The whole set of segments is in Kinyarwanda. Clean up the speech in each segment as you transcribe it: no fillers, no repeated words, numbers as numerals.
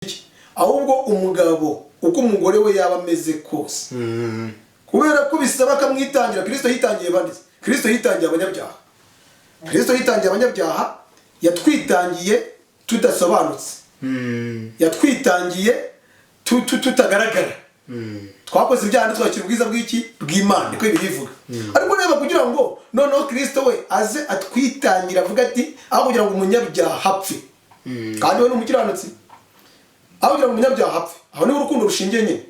Iki? Ahubwo umugabo, uko umugore we yaba ameze kose, kubera ko bisaba akamwitangira. Kirisito yitangiye bande? Kirisito yitangiye abanyabyaha. Kirisito yitangiye abanyabyaha, yatwitangiye tudasobanutse, yatwitangiye tutagaragara. Twakoze ibyaha, ntitwakira ubwiza bw'iki? Bw'Imana, niko Bibiliya ivuga. Ariko reba, kugira ngo noneho Kirisito we aze atwitangira, avuga ati: "Aho kugira ngo umunyabyaha apfe," kandi we ni umukiranutsi, "aho kugira ngo umunyabyaha apfe," aho niho urukundo rushingiye nyine,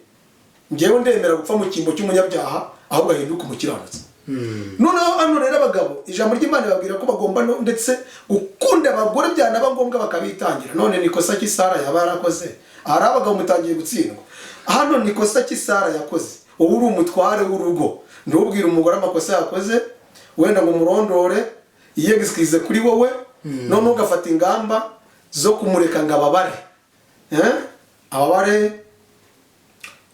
"njyewe ndemera gupfa mu cyimbo cy'umunyabyaha, ahubwo ahinduka umukiranutsi." Noneho hano rero abagabo, ijambo ry'Imana ribabwira ko bagomba ndetse gukunda abagore, byanaba ngombwa bakabitangira. None ni ikosa ki Sara yaba yarakoze? Ahari abagabo mutangiye gutsindwa hano. Ni ikosa ki Sara yakoze? Wowe uri umutware w'urugo, ntubwire umugore amakosa yakoze, wenda ngo umurondore, yiyegisikize kuri wowe, none ugafata ingamba zo kumureka ngo ababare. Eh? Ababare,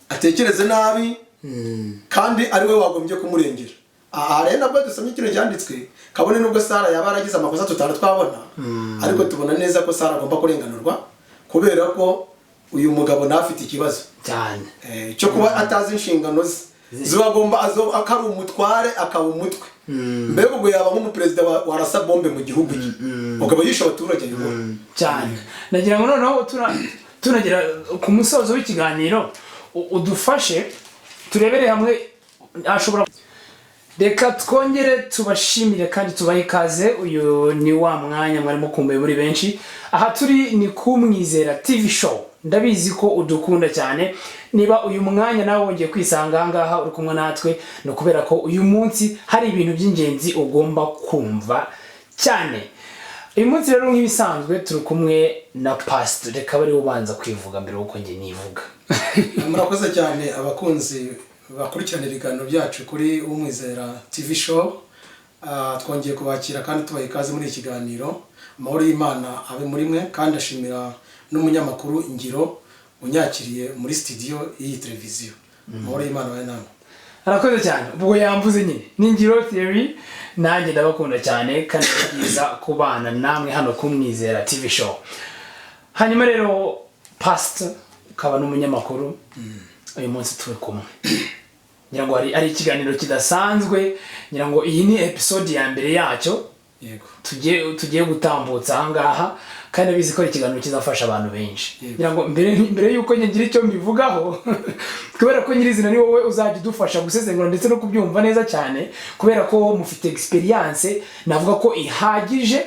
atekereze nabi, kandi ari we wagombye kumurengera. Aha rero nabwo dusomye kino cyanditswe, kabone nubwo Sara yaba yaragize amakosa tutari twabona, ariko tubona neza ko Sara agomba kurenganurwa, kubera ko uyu mugabo nawe afite ikibazo cyane cyo kuba atazi inshingano ze ziba agomba ko ari umutware, akaba umutwe. Mbega ubwo yaba nk'umuperezida warasa bombe mu gihugu cye, ukaba yishe abaturage ayobora. Cyane. Nagira ngo noneho tunagera ku musozo w'ikiganiro, udufashe turebere hamwe ashobora. Reka twongere tubashimire kandi tubahe ikaze. Uyu ni wa mwanya mwari mukumbuye muri benshi. Aha turi ni ku Mwizera TV Show. Ndabizi ko udukunda cyane. Niba uyu mwanya nawe wongeye kwisanga aha ngaha uri kumwe natwe, ni ukubera ko uyu munsi hari ibintu by'ingenzi ugomba kumva cyane. Uyu munsi rero, nk'ibisanzwe, turi kumwe na pastor. Reka bari ubanza kwivuga mbere y'uko njye nivuga. Murakoze cyane, abakunzi bakurikirana ibiganiro byacu kuri Umwizera TV Show. Twongeye kubakira kandi tubaha ikaze muri iki kiganiro. Amahoro y'Imana abe muri mwe, kandi ashimira n'umunyamakuru Ngiro unyakiriye muri studio y'iyi televiziyo. Amahoro y'Imana abe namwe. Arakoze cyane. Ubwo yamvuze nyine ni Ngiro Thierry. Nanjye ndabakunda cyane, kandi ni byiza kubana namwe hano ku Mwizera TV Show. Hanyuma rero, pastor ukaba n'umunyamakuru, uyu munsi turi kumwe, ngira ngo hari ikiganiro kidasanzwe. Ngira ngo iyi ni episode ya mbere yacyo tugiye gutambutsa aha ngaha, kandi abizi ko ari ikiganiro kizafasha abantu benshi. Ngira ngo mbere y'uko ngira icyo mbivugaho, kubera ko nyirizina ni wowe uzajya udufasha gusesengura ndetse no kubyumva neza cyane, kubera ko mufite experience navuga ko ihagije,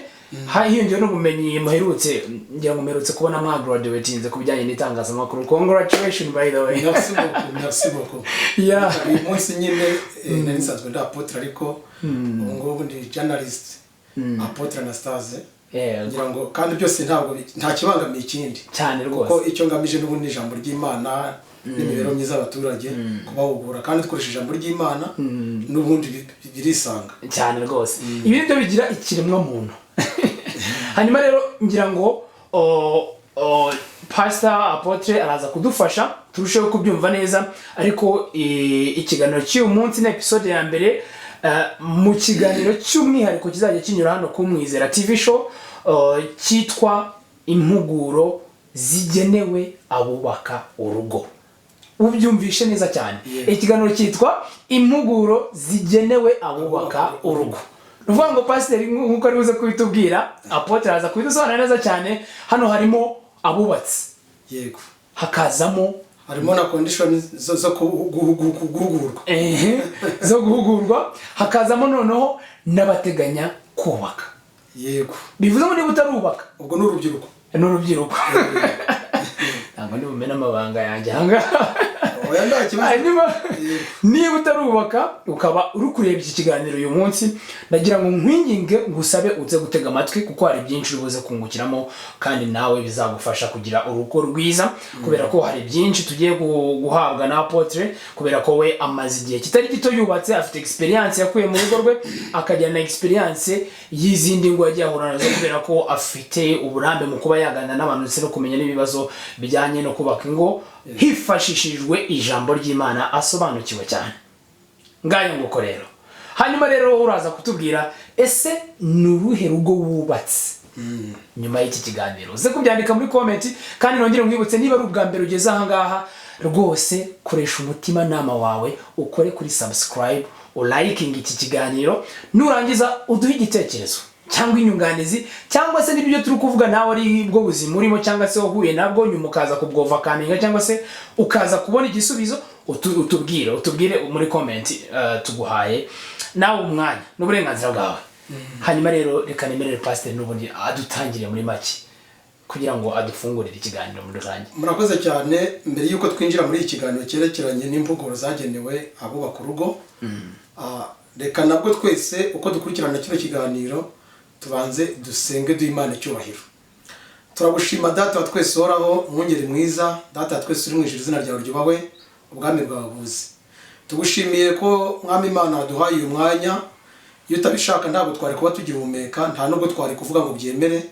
hiyongeyeho n'ubumenyi muherutse, ngira ngo muherutse kubona mwagraduatinze ku bijyanye n'itangazamakuru. Congratulations, by the way. Merci beaucoup, merci beaucoup. Uyu munsi nyine nari nsanzwe ndi apôtre, ariko ubu ngubu ndi journalist apôtre Anastase. Ngira ngo kandi byose ntabwo nta kibangamiye ikindi, cyane kuko rwose. Icyo ngamije n'ubundi ni ijambo ry'Imana n'imibereho myiza y'abaturage, kubahugura kandi dukoresheje ijambo ry'Imana n'ubundi birisanga. Cyane rwose, ibi nibyo bigira ikiremwa muntu. Hanyuma rero ngira ngo pastor apôtre araza kudufasha turusheho kubyumva neza. Ariko ikiganiro cy'uyu munsi ni episode ya mbere mu kiganiro cy'umwihariko kizajya kinyura hano ku Mwizera TV Show, cyitwa "Impuguro zigenewe abubaka urugo". Ubyumvishe neza cyane. Ikiganiro cyitwa "Impuguro zigenewe abubaka urugo". Ni ukuvuga ngo pasiteri, nk'uko ari buze kubitubwira, apôtre araza kubidusobanurira neza cyane, hano harimo abubatsi, hakazamo Harimo na condition zo guhugurwa. Ehe, zo guhugurwa, hakazamo noneho n'abateganya kubaka. Bivuze ngo niba utarubaka, Ubwo ni urubyiruko. Ni urubyiruko. Ntabwo ndibumene amabanga yanjye ahangaha. Oya, nta kibazo. Hanyuma niba utarubaka, ukaba uri kureba iki kiganiro uyu munsi, ndagira ngo nkwinginge, ngusabe uze gutega amatwi, kuko hari byinshi uri buze kungukiramo, kandi nawe bizagufasha kugira urugo rwiza, kubera ko hari byinshi tugiye guhabwa na apôtre, kubera ko we amaze igihe kitari gito yubatse, afite experience yakuye mu rugo rwe, akagira na experience y'izindi ngo yagiye ahura nazo, kubera ko afite uburambe mu kuba yaganira n'abantu ndetse no kumenya n'ibibazo bijyanye no kubaka ingo hifashishijwe ijambo ry'Imana, asobanukiwe cyane. Ngayo nguko rero. Hanyuma rero uraza kutubwira: ese ni uruhe rugo wubatse? Nyuma y'iki kiganiro uze kubyandika muri comment. Kandi nongere nkwibutse, niba ari ubwa mbere ugeze aha ngaha, rwose koresha umutimanama wawe ukore kuri subscribe, urayikinga iki kiganiro, nurangiza uduhe igitekerezo cyangwa inyunganizi, cyangwa se n'ibyo turi kuvuga nawe ari bwo buzima urimo, cyangwa se wahuye nabwo nyuma ukaza kubwovercominga, cyangwa se ukaza kubona igisubizo, utubwire muri comment. Tuguhaye nawe umwanya n'uburenganzira bwawe. Hanyuma rero reka nemerere pasiteri n'ubundi adutangire muri make kugira ngo adufungurire ikiganiro muri rusange. Murakoze cyane. Mbere y'uko twinjira muri iki kiganiro cyerekeranye n'impuguro zagenewe abubaka urugo, reka nabwo twese uko dukurikirana kino kiganiro tubanze dusenge, duhe Imana icyubahiro. Turagushima, Data wa twese uhoraho, umwungeri mwiza, Data wa twese uri mu ijuru. Izina ryawe ryubahwe, ubwami bwawe buze. Tugushimiye ko, Mwami Imana, waduhaye uyu mwanya. Iyo utabishaka ntabwo twari kuba tugihumeka, nta nubwo twari kuvuga ngo byemere,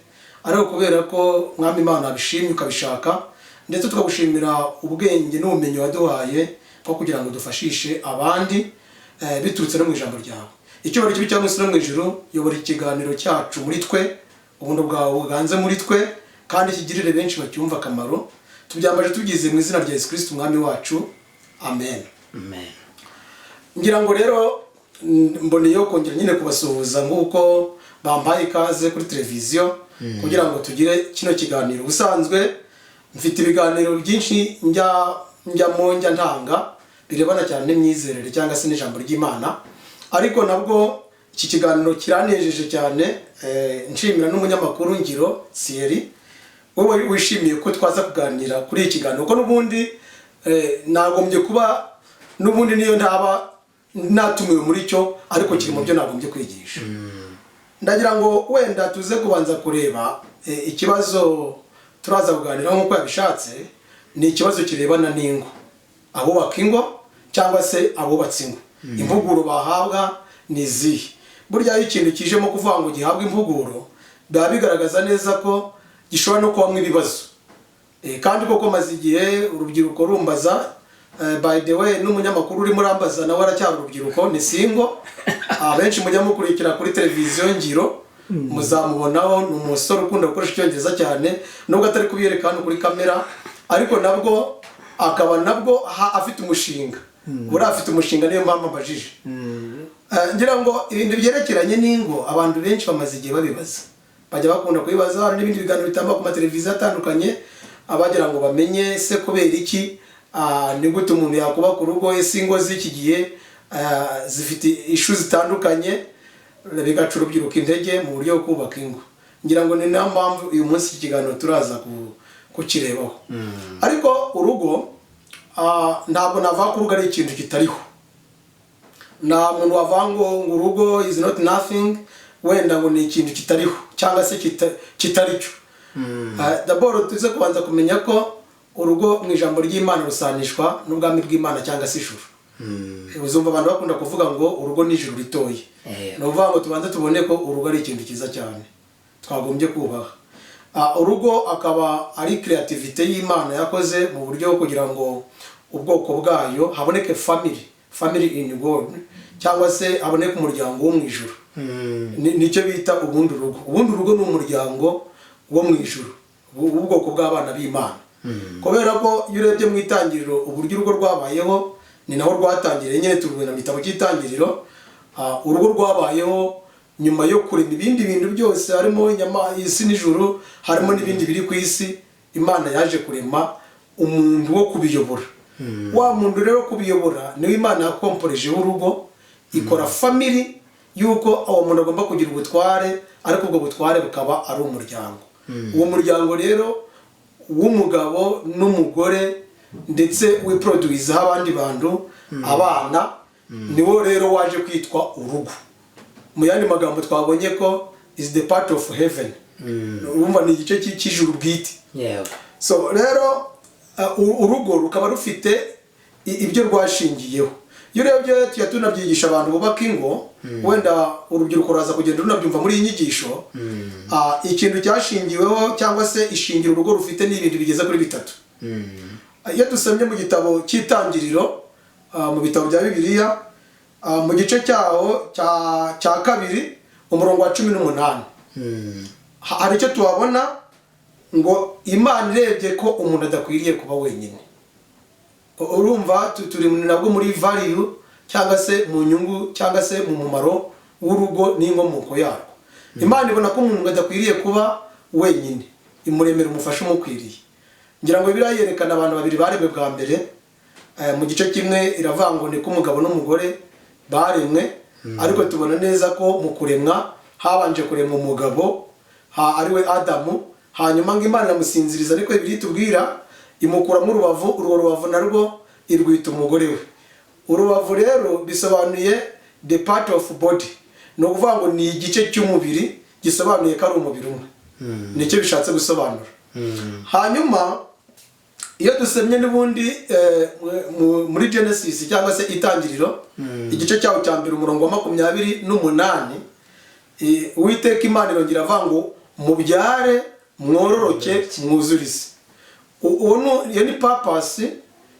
ariko kubera ko, Mwami Imana, wabishimye ukabishaka, ndetse tukagushimira ubwenge n'ubumenyi waduhaye bwo kugira ngo dufashishe abandi biturutse no mu ijambo ryawe. Icyubahiro kibe cyangwa se no mu ijuru. Yobora ikiganiro cyacu muri twe, ubuntu bwawe buganze muri twe, kandi kigirire benshi bacyumva akamaro. Tubyambaje tubyize mu izina rya Yesu Kristo Umwami wacu, amen. Amen. Ngira ngo rero mboneyeho kongera nyine kubasuhuza nk'uko bampaye ikaze kuri televiziyo kugira ngo tugire kino kiganiro. Ubusanzwe mfite ibiganiro byinshi njya njyamo, njya ntanga, birebana cyane n'imyizerere cyangwa se n'ijambo ry'Imana, ariko nabwo iki kiganiro kiranejeje cyane. Nshimira n'umunyamakuru Ngiro Thierry wowe wishimiye ko twaza kuganira kuri iki kiganiro, kuko n'ubundi nagombye kuba n'ubundi niyo ntaba natumiwe muri cyo, ariko kiri mu byo nagombye kwigisha. Ndagira ngo wenda tuze kubanza kureba ikibazo turaza kuganiraho nk'uko yabishatse. Ni ikibazo kirebana n'ingo, abubaka ingo cyangwa se abubatse ingo, impuguro bahabwa ni izihe? Burya iyo ikintu kijemo kuvuga ngo gihabwe impuguro, biba bigaragaza neza ko gishobora no kubamo ibibazo. Kandi koko maze igihe urubyiruko rumbaza. By the way, n'umunyamakuru urimo urambaza nawe aracyari urubyiruko, ni single. Abenshi mujya mukurikira kuri televiziyo Ngiro muzamubonaho, ni umusore ukunda gukoresha Icyongereza cyane, nubwo atari kubiyereka hano kuri kamera, ariko nabwo akaba nabwo afite umushinga. Buriya afite umushinga, niyo mpamvu ambajije. Ngira ngo ibintu byerekeranye n'ingo abantu benshi bamaze igihe babibaza, bajya bakunda kubibaza. Hari n'ibindi biganiro bitangwa ku mateleviziyo atandukanye, abagira ngo bamenye se kubera iki, ni gute umuntu yakubaka urugo, ese ingo z'iki gihe zifite issue zitandukanye, bigaca urubyiruko intege mu buryo bwo kubaka ingo. Ngira ngo ni nayo mpamvu uyu munsi iki kiganiro turaza kukirebaho. Ariko urugo, ntabwo navuga ko urugo ari ikintu kitariho. Nta muntu wavuga ngo urugo is not nothing, wenda ngo ni ikintu kitariho cyangwa se kitari cyo. D'abord tuze kubanza kumenya ko urugo mu ijambo ry'Imana rusanishwa n'ubwami bw'Imana cyangwa se ijuru. Uzumva abantu bakunda kuvuga ngo urugo ni ijuru ritoya. Ni ukuvuga ngo tubanze tubone ko urugo ari ikintu cyiza cyane twagombye kubaha. Urugo akaba ari creativity y'Imana yakoze mu buryo bwo kugira ngo ubwoko bwayo haboneke family, family in God, cyangwa se haboneke umuryango wo mu ijuru. Nicyo bita ubundi urugo. Ubundi urugo ni umuryango wo mu ijuru w'ubwoko bw'abana b'Imana, kubera ko iyo urebye mu Itangiriro uburyo urugo rwabayeho, ni naho rwatangiriye nyine, tubibona mu gitabo cy'Itangiriro. Urugo rwabayeho nyuma yo kurema ibindi bintu byose, harimo inyama, isi n'ijuru, harimo n'ibindi biri ku isi. Imana yaje kurema umuntu wo kubiyobora. Wa muntu rero kubiyobora niwe Imana yakomporejeho urugo, ikora family, yuko uwo muntu agomba kugira ubutware, ariko ubwo butware bukaba ari umuryango. Uwo muryango rero w'umugabo n'umugore, ndetse wiproduwizaho abandi bantu, abana, niwo rero waje kwitwa urugo. Mu yandi magambo, twabonye ko is the part of heaven, urumva ni igice cy'ijuru bwite. So rero urugo rukaba rufite ibyo rwashingiyeho. Iyo urebye, tujya tunabyigisha abantu bubaka ingo, wenda urubyiruko ruraza kugenda runabyumva muri iyi nyigisho. Ikintu cyashingiweho cyangwa se ishingiro urugo rufite ni ibintu bigeze kuri bitatu. Iyo dusomye mu gitabo cy'Itangiriro, mu bitabo bya Bibiliya, mu gice cyaho cya kabiri, umurongo wa 18. Hari icyo tuhabona ngo Imana irebye ko umuntu adakwiriye kuba wenyine. Urumva turi nabwo muri value cyangwa se mu nyungu cyangwa se mu mumaro w'urugo n'inkomoko yarwo. Imana ibona ko umuntu adakwiriye kuba wenyine, imuremera umufasha umukwiriye. Ngira ngo Bibiliya yerekana abantu babiri baremwe bwa mbere. Mu gice kimwe iravuga ngo niko umugabo n'umugore baremwe, ariko tubona neza ko mu kuremwa habanje kuremwa umugabo, ariwe Adamu. Hanyuma ngo Imana iramusinziriza, ariko Bibiliya itubwira imukuramo urubavu, urwo rubavu narwo irwita umugore we. Urubavu rero bisobanuye the part of body, ni ukuvuga ngo ni igice cy'umubiri gisobanuye ko ari umubiri umwe, nicyo bishatse gusobanura. Hanyuma iyo dusomye n'ubundi muri Genesis cyangwa se Itangiriro, igice cyawo cya mbere, umurongo wa 28, Uwiteka Imana irongera avuga ngo mubyare, mwororoke, mwuzure isi. Uwo iyo ni purpose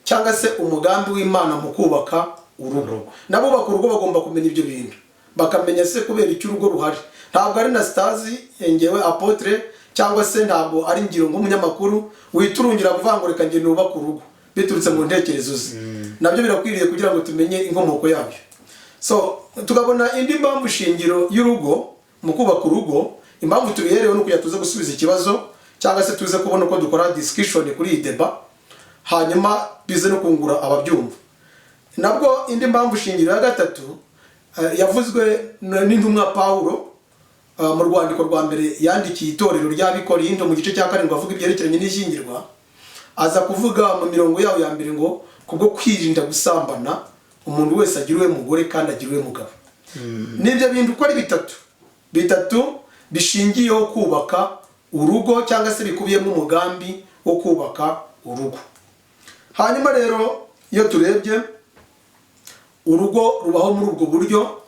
cyangwa se umugambi w'Imana mu kubaka urugo. N'abubaka urugo bagomba kumenya ibyo bintu, bakamenya se kubera icyo urugo ruhari. Ntabwo ari na sitazi ngewe apôtre cyangwa se ntabwo ari ngiro nk'umunyamakuru witurungira kuvuga ngo reka njye nubake urugo biturutse mu ntekerezo ze. Nabyo birakwiriye kugira ngo tumenye inkomoko yabyo. So tukabona indi mpamvu shingiro y'urugo mu kubaka urugo. Impamvu tubiherewe no kugira tuze gusubiza ikibazo cyangwa se tuze kubona uko dukora discussion kuri iyi débat, hanyuma bize no kungura ababyumva. Nabwo indi mpamvu shingiro ya gatatu yavuzwe n'intumwa Pawulo mu rwandiko rwa mbere yandikiye itorero ry'Abikorinto, mu gice cya 7, avuga ibyerekeranye n'ishyingirwa. Aza kuvuga mu mirongo yawo ya mbere ngo kubwo kwirinda gusambana, umuntu wese agira uwe mugore kandi agira uwe mugabo. N'ibyo bintu uko ari bitatu bishingiyeho kubaka urugo cyangwa se bikubiyemo umugambi wo kubaka urugo. Hanyuma rero iyo turebye urugo rubaho muri ubwo buryo,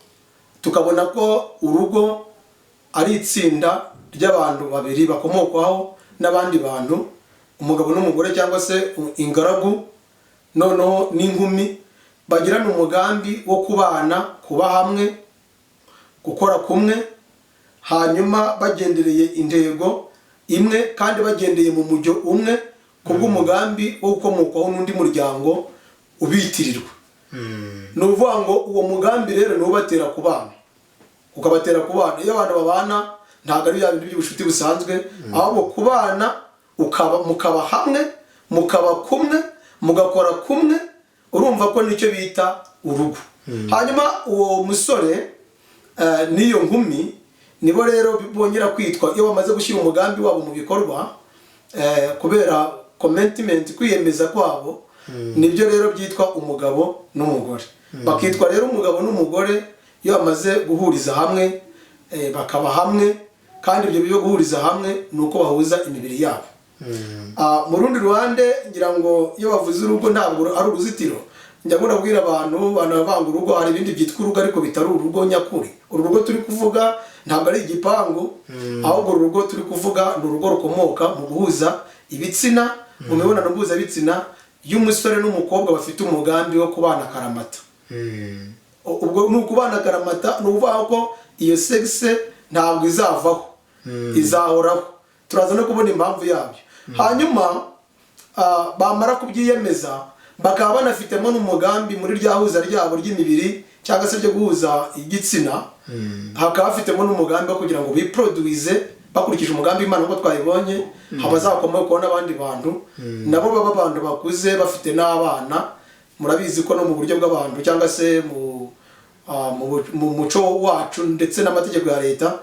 tukabona ko urugo ari itsinda ry'abantu babiri bakomokwaho n'abandi bantu, umugabo n'umugore cyangwa se ingaragu noneho n'inkumi, bagirana umugambi wo kubana, kuba hamwe, gukora kumwe, hanyuma bagendereye intego imwe kandi bagendeye mu mujyo umwe kubw'umugambi wo gukomokwaho n'undi muryango ubitirirwa. Ni ukuvuga ngo uwo mugambi rero ni ubatera kubana, ukabatera kubana. Iyo abantu babana ntabwo ari bya bintu by'ubucuti busanzwe, ahubwo kubana ukaba mukaba hamwe, mukaba kumwe, mugakora kumwe, urumva ko nicyo bita urugo. Hanyuma uwo musore n'iyo nkumi nibo rero bongera kwitwa iyo bamaze gushyira umugambi wabo mu bikorwa, kubera commitment, kwiyemeza kwabo, nibyo rero byitwa umugabo n'umugore. Bakitwa rero umugabo n'umugore iyo bamaze guhuriza hamwe, bakaba hamwe. Kandi ibyo byo guhuriza hamwe ni uko bahuza imibiri yabo. Mu rundi ruhande, ngira ngo iyo bavuze urugo ntabwo ari uruzitiro. Njya nkunda abantu bavanga urugo, hari ibindi byitwa urugo ariko bitari urugo nyakuri. Uru rugo turi kuvuga ntabwo ari igipangu, ahubwo uru rugo turi kuvuga ni urugo rukomoka mu guhuza ibitsina, mu mibonano mpuzabitsina y'umusore n'umukobwa bafite umugambi wo kubana akaramata. Ubwo ni ukubana akaramata, ni ukuvuga ko iyo sexe ntabwo izavaho, izahoraho. Turaza no kubona impamvu yabyo. Hanyuma bamara kubyiyemeza, bakaba banafitemo n'umugambi muri rya huza ryabo ry'imibiri cyangwa se ryo guhuza igitsina, hakaba bafitemo n'umugambi wo kugira ngo biproduize bakurikije umugambi w'Imana nk'uko twabibonye, habazakomokaho n'abandi bantu nabo baba abantu bakuze bafite n'abana. Murabizi ko no mu buryo bw'abantu cyangwa se mu muco wacu ndetse n'amategeko ya leta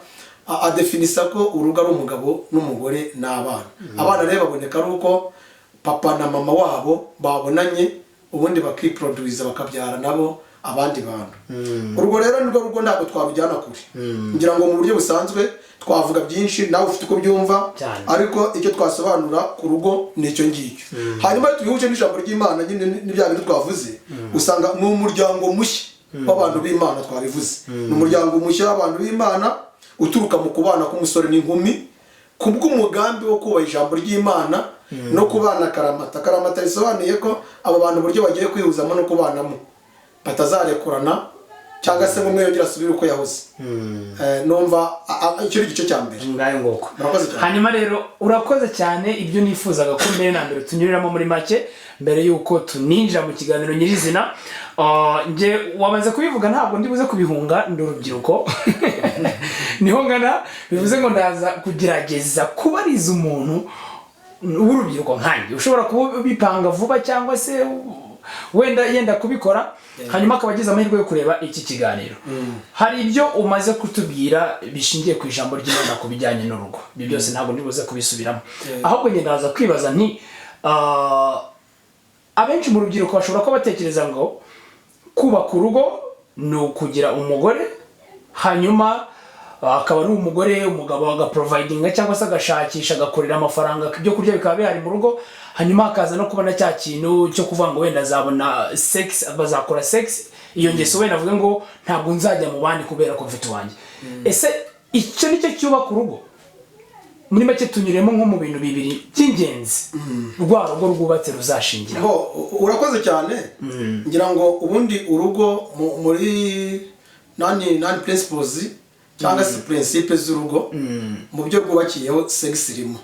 adefinisa ko urugo ari umugabo n'umugore n'abana. Abana rero baboneka ari uko papa na mama wabo babonanye, ubundi bakiproduiza, bakabyara nabo abandi bantu. Urwo rero nirwo rugo, ntabwo twarujyana kure. Ngira ngo mu buryo busanzwe twavuga byinshi, nawe ufite uko byumva, Cyane. ariko icyo twasobanura ku rugo ni icyo ngicyo. Hanyuma tubihuje n'ijambo ry'Imana nyine ni bya bintu twavuze, usanga ni umuryango mushya w'abantu b'Imana. Twabivuze, ni umuryango mushya w'abantu b'Imana uturuka mu kubana k'umusore n'inkumi kubw'umugambi wo kubaha ijambo ry'Imana no kubana karamata. Karamata bisobanuye ko abo bantu uburyo bagiye kwihuzamo no kubanamo batazarekurana. Cyangwa se ngo umwe yongere asubire uko yahoze. Numva icyo ni igice cya mbere. Ngayo nguko. Murakoze cyane. Hanyuma rero urakoze cyane. Ibyo nifuzaga ko mbere na mbere tunyuriramo muri make mbere y'uko tuninjira mu kiganiro nyirizina. Njye wamaze kubivuga, ntabwo ndi buze kubihunga. Ndi urubyiruko, niho ngana, bivuze ngo ndaza kugerageza kubariza umuntu w'urubyiruko nkanjye ushobora kuba ubipanga vuba cyangwa se wenda yenda kubikora, hanyuma akaba agize amahirwe yo kureba iki kiganiro. Hari ibyo umaze kutubwira bishingiye ku ijambo ry'Imana ku bijyanye n'urugo. Ibyo byose ntabwo ndibuze kubisubiramo, ahubwo ngenda ndaza kwibaza nti abenshi mu rubyiruko bashobora kuba batekereza ngo kubaka urugo ni ukugira umugore, hanyuma akaba ari umugore, umugabo agaprovidinga cyangwa se agashakisha, agakorera amafaranga, ibyo kurya bikaba bihari mu rugo, hanyuma hakaza no kubona cya kintu cyo kuvuga ngo wenda azabona sex, bazakora sex, iyo ngeso wenda avuge ngo ntabwo nzajya mu bandi kubera ko mfite uwanjye. Ese icyo nicyo cyubaka urugo? Muri make tunyuremo nko mu bintu bibiri by'ingenzi rwa rugo rwubatse ruzashingira. Bo, urakoze cyane. Ngira ngo ubundi urugo muri nani principles cyangwa se principe z'urugo, mu byo rwubakiyeho sex irimo.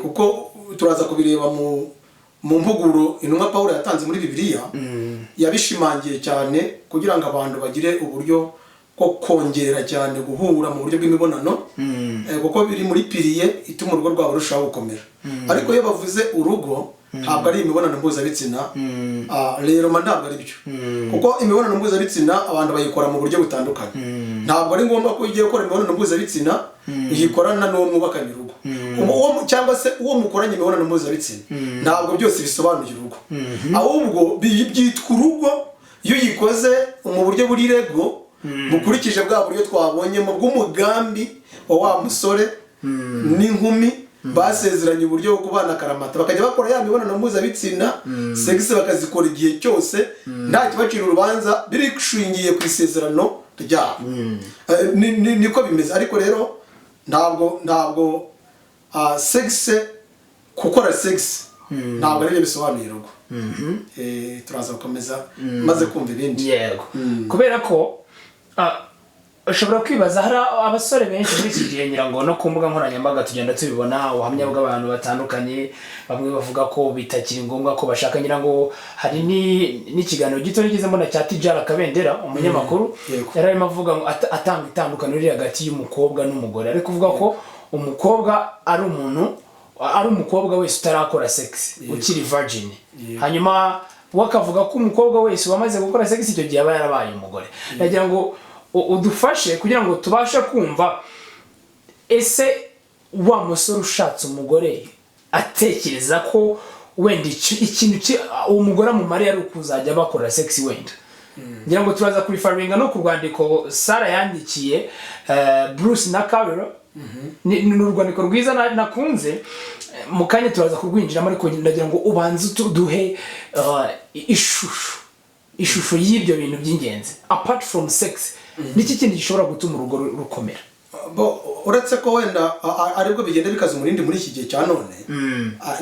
Kuko turaza kubireba mu mpuguro intumwa Paul yatanze muri Bibiliya, yabishimangiye cyane kugira ngo abantu bagire uburyo bwo kongera cyane guhura mu buryo bw'imibonano, kuko biri muri pilier ituma urugo rwabo rurushaho gukomera. Ariko iyo bavuze urugo, ntabwo ari imibonano mpuzabitsina. Rero ma ntabwo ari byo, kuko imibonano mpuzabitsina abantu bayikora mu buryo butandukanye. Ntabwo ari ngombwa ko ugiye gukora imibonano mpuzabitsina uyikorana n'uwo mwubakanye urugo. Cyangwa se uwo mukoranye imibonano mpuzabitsina. Ntabwo byose bisobanuye urugo, ahubwo byitwa urugo iyo uyikoze mu buryo buri legal, bukurikije bwa buryo twabonyemo bw'umugambi wa wa musore n'inkumi basezeranye uburyo bwo kubana akaramata, bakajya bakora ya mibonano mpuzabitsina, sex bakazikora igihe cyose nta kibacira urubanza, bishingiye ku isezerano ryabo. Niko bimeze. Ariko rero ntabwo sex, gukora sex ntabwo aribyo bisobanuye urugo. Turaza gukomeza maze kumva ibindi. Yego, kubera ko ushobora kwibaza, hari abasore benshi muri iki gihe, ngira ngo no ku mbuga nkoranyambaga tugenda tubibona ubuhamya bw'abantu batandukanye, bamwe bavuga ko bitakiri ngombwa ko bashaka. Ngira ngo hari n'ikiganiro gito nigeze mbona cya Tijara Kabendera, umunyamakuru, yari arimo avuga ngo atanga itandukaniro riri hagati y'umukobwa n'umugore, ari kuvuga ko umukobwa ari umuntu, ari umukobwa wese utarakora sex, ukiri virgin, hanyuma we akavuga ko umukobwa wese wamaze gukora sex icyo gihe aba yarabaye umugore. Ndagira ngo udufashe kugira ngo tubashe kumva, ese wa musore ushatse umugore atekereza ko wenda ikintu uwo mugore amumariye ari ukuzajya bakora sex, wenda ngira ngo turaza kureferringa no ku rwandiko Sara yandikiye Bruce na Carol. Ni urwandiko rwiza nakunze. Mu kanya turaza kurwinjiramo, ariko ndagira ngo ubanze uduhe ishusho y'ibyo bintu by'ingenzi. Apart from sex, niki kindi gishobora gutuma urugo rukomera? Bo, uretse ko wenda aribwo bigenda bikaza umurindi muri iki gihe cya none,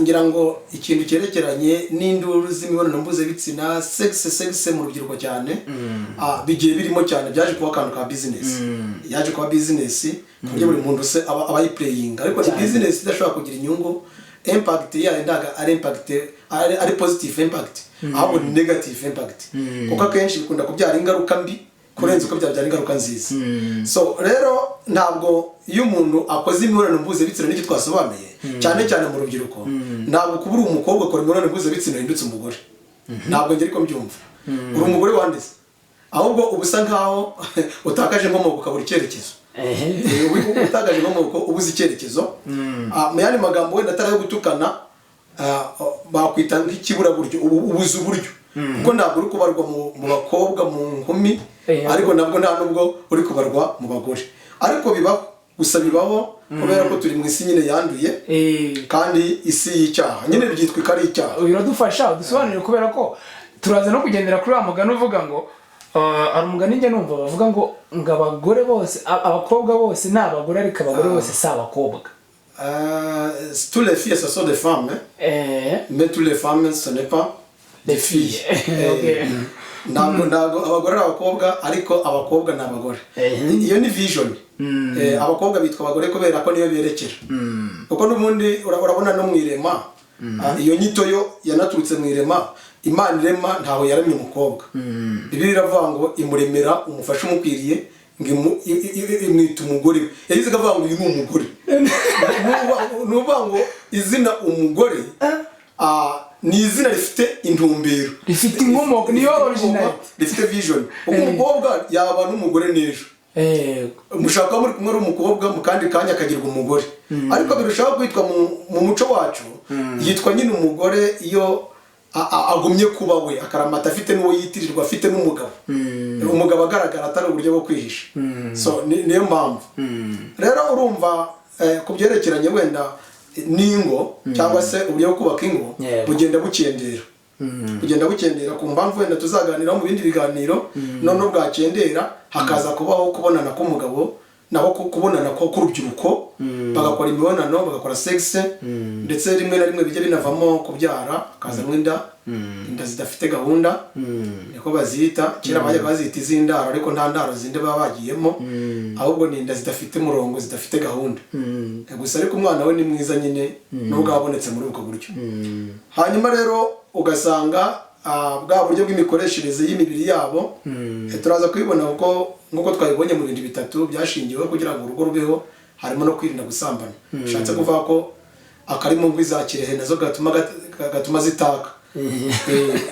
ngira ngo ikintu cyerekeranye n'induru z'imibonano mpuzabitsina, sex, sex mu rubyiruko cyane, bigiye birimo cyane, byaje kuba akantu ka business, yaje kuba business ku buryo buri muntu se aba ayiplayinga, ariko ni business idashobora kugira inyungu. Impact yayo ntabwo ari impact ari positive impact, ahubwo ni negative impact, kuko akenshi bikunda kubyara ingaruka mbi kurenza uko byabyara ingaruka nziza. So rero ntabwo iyo umuntu akoze imibonano mpuzabitsina, n'icyo twasobanuye cyane cyane mu rubyiruko, ntabwo kuba uri umukobwa ukora imibonano mpuzabitsina uhindutse umugore. Ntabwo njye ariko mbyumva. Uri umugore wanditse, ahubwo uba usa nkaho utakaje inkomoko, ukabura icyerekezo. Uba utakaje inkomoko, ubuze icyerekezo. Mu yandi magambo wenda atari ayo gutukana, bakwita nk'ikiburaburyo, ubuze uburyo, kuko ntabwo uri kubarwa mu bakobwa, mu nkumi, ariko nabwo nta nubwo uri kubarwa mu bagore. Ariko bibaho gusa, bibaho kubera ko turi mu isi nyine yanduye, kandi isi y'icyaha nyine byitwa ko ari icyaha. Biradufasha udusobanurire, kubera ko turaza no kugendera kuri wa mugani uvuga ngo hari umugani njya numva bavuga ngo abagore bose, abakobwa bose ni abagore, ariko abagore bose si abakobwa. Tous les filles, ce sont des femmes, hein? Mais toutes les femmes, ce n'est pas des filles. Eh, Okay. Ntabwo abagore ari abakobwa, ariko abakobwa ni abagore. Iyo ni vision. Abakobwa bitwa abagore kubera ko niyo berekera, kuko n'ubundi urabona no mu irema, iyo nyito yo yanaturutse mu irema. Imana irema, ntaho yaremye umukobwa. Bibiliya iravuga ngo imuremera umufasha umukwiriye, ngo imwita umugore we. Yagize ikavuga ngo uyu ni umugore. Ni ukuvuga ngo izina umugore ni izina rifite intumbero. Rifite inkomoko, niyo originality. Rifite vision, kuko umukobwa yaba n'umugore n'ejo. Mushaka kuba muri kumwe ari umukobwa, mu kandi kanya akagirwa umugore. Ariko birushaho kwitwa mu muco wacu, yitwa nyine umugore iyo agumye kuba we akaramata, afite n'uwo yitirirwa, afite n'umugabo, umugabo agaragara, atari uburyo bwo kwihisha. So niyo mpamvu rero urumva, ku byerekeranye wenda n'ingo cyangwa se uburyo bwo kubaka ingo, bugenda bukendera, kugenda bukendera ku mpamvu wenda tuzaganiraho mu bindi biganiro. Noneho bwakendera, hakaza kubaho kubonana k'umugabo nabo, kubonana k'urubyiruko, bagakora imibonano, bagakora sexe, ndetse rimwe na rimwe bijya binavamo kubyara, hakazamo inda, inda zidafite gahunda niko bazita. Kera bajyaga bazita iz'indaro, ariko nta ndaro zindi baba bagiyemo, ahubwo ni inda zidafite umurongo, zidafite gahunda gusa. Ariko umwana we ni mwiza nyine nubwo abonetse muri ubwo buryo. Hanyuma rero ugasanga bwa buryo bw'imikoreshereze y'imibiri yabo, turaza kubibona, kuko nk'uko twabibonye mu bintu bitatu byashingiweho kugira ngo urugo rubeho, harimo no kwirinda gusambana. Bishatse kuvuga ko akari mu ngwi za Kirehe nazo gatuma zitaka.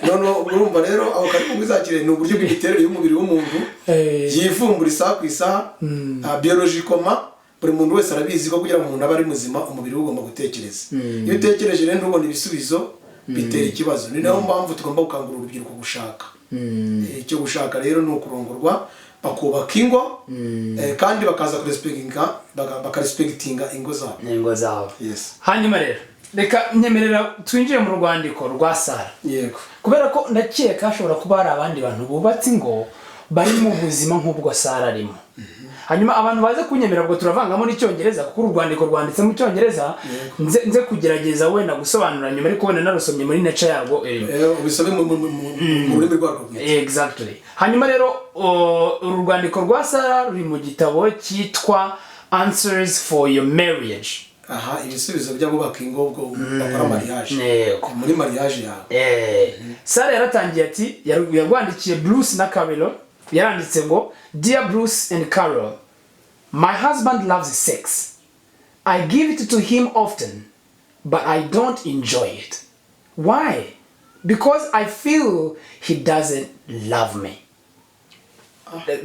Noneho urumva rero, ako kari mu ngwi za Kirehe ni uburyo bw'imiterere y'umubiri w'umuntu yivumbura isaha ku isaha. Biologiquement, buri muntu wese arabizi ko kugira ngo umuntu abe ari muzima, umubiri we ugomba gutekereza. Iyo utekereje rero ntubone ibisubizo, bitera ikibazo. Ni nayo mpamvu tugomba gukangurira urubyiruko gushaka. Icyo gushaka rero ni ukurongorwa, bakubaka ingo, kandi bakaza bakarespectinga ingo zabo. Ingo zabo. Yes. Hanyuma rero reka nyemerera twinjire mu rwandiko rwa Sara. Yego. Kubera ko ndakeka hashobora kuba hari abandi bantu bubatse ingo bari mu buzima nk'ubwo Sara arimo. Hanyuma abantu baze kunyemera, ubwo turavangamo n'icyongereza kuko uru rwandiko rwanditse mu cyongereza. Nze kugerageza wenda gusobanura nyuma, ariko wenda narusomye muri nature yarwo. Ubisome mu rurimi rwarwo bwite. Exactly. Hanyuma rero uru rwandiko rwa Sara ruri mu gitabo cyitwa Answers for Your Marriage. Aha, ibisubizo by'abubaka ingo, ubwo bakora mariage. Yego. Muri mariage yawe. Sara yaratangiye ati, yarwandikiye Bruce na Carol, yaranditse ngo: "Dear Bruce and Carol, my husband loves sex. I give it to him often, but I don't enjoy it. Why? Because I feel he doesn't love me."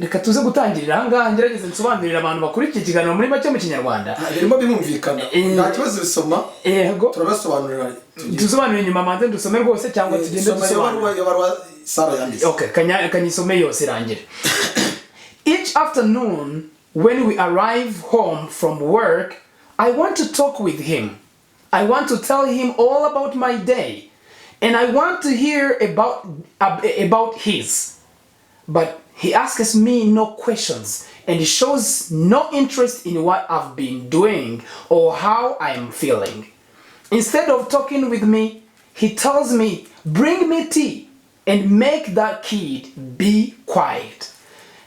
Reka tuze gutangirira ahangaha, ngerageze nsobanurire abantu bakurikiye ikiganiro muri make mu Kinyarwanda. Birimo birumvikana, nta kibazo, bisoma. Yego. Turabasobanurira. Tusobanurire inyuma, manze dusome rwose cyangwa tugende Soma iyo dusobanura? baruwa, iyo baruwa Sara yanditse. Okay, kanyisome yose irangire. "Each afternoon when we arrive home from work, I want to talk with him. I want to tell him all about my day, and I want to hear about his. But he asks me no questions and he shows no interest in what I've been doing or how I'm feeling. Instead of talking with me, he tells me, 'Bring me tea and make that kid be quiet.'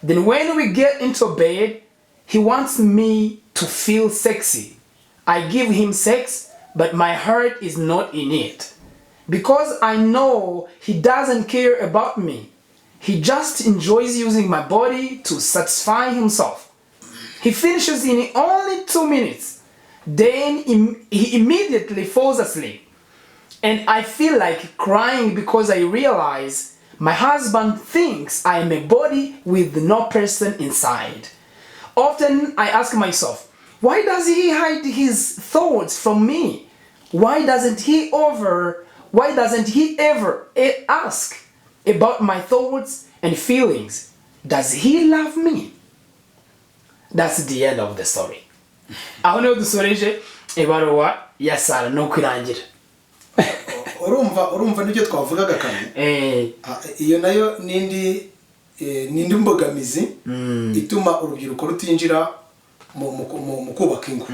Then when we get into bed, he wants me to feel sexy. I give him sex, but my heart is not in it. Because I know he doesn't care about me. He just enjoys using my body to satisfy himself. He finishes in only 2 minutes. Then he immediately falls asleep. And I feel like crying because I realize my husband thinks I am a body with no person inside. Often I ask myself, why does he hide his thoughts from me? Why doesn't he ever ask about my thoughts and feelings? Does he love me?" That's the end of the story. Aho niho dusoreje ibaruwa ya Sara, nuko irangira. Urumva n'ibyo twavugaga kare. Iyo nayo n'indi n'indi mbogamizi ituma urubyiruko rutinjira mu kubaka ingo,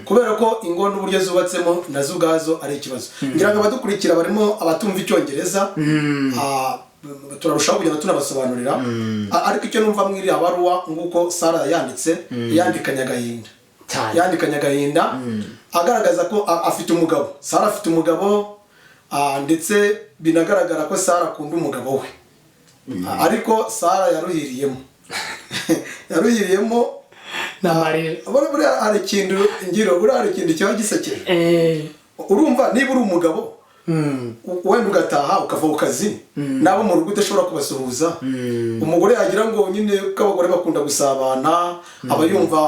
kubera ko ingo n'uburyo zubatsemo nazo ubwazo ari ikibazo. Ngira ngo abadukurikira barimo abatumva icyongereza. Turarushaho kugenda tunabasobanurira. Ariko icyo numva muri iriya baruwa, nguko Sara yanditse, yandikanye agahinda. Cyane. Yandikanye agahinda, agaragaza ko afite umugabo. Sara afite umugabo, ndetse binagaragara ko Sara akunda umugabo we. Ariko Sara yaruhiriyemo, yaruhiriyemo. N'amarira. Buriya hari ikintu ngiro, buriya hari ikintu kiba gisekeje. Urumva niba uri umugabo, wenda ugataha ukava ku kazi, n'abo mu rugo udashobora kubasuhuza, umugore yagira ngo nyine, ko abagore bakunda gusabana, aba yumva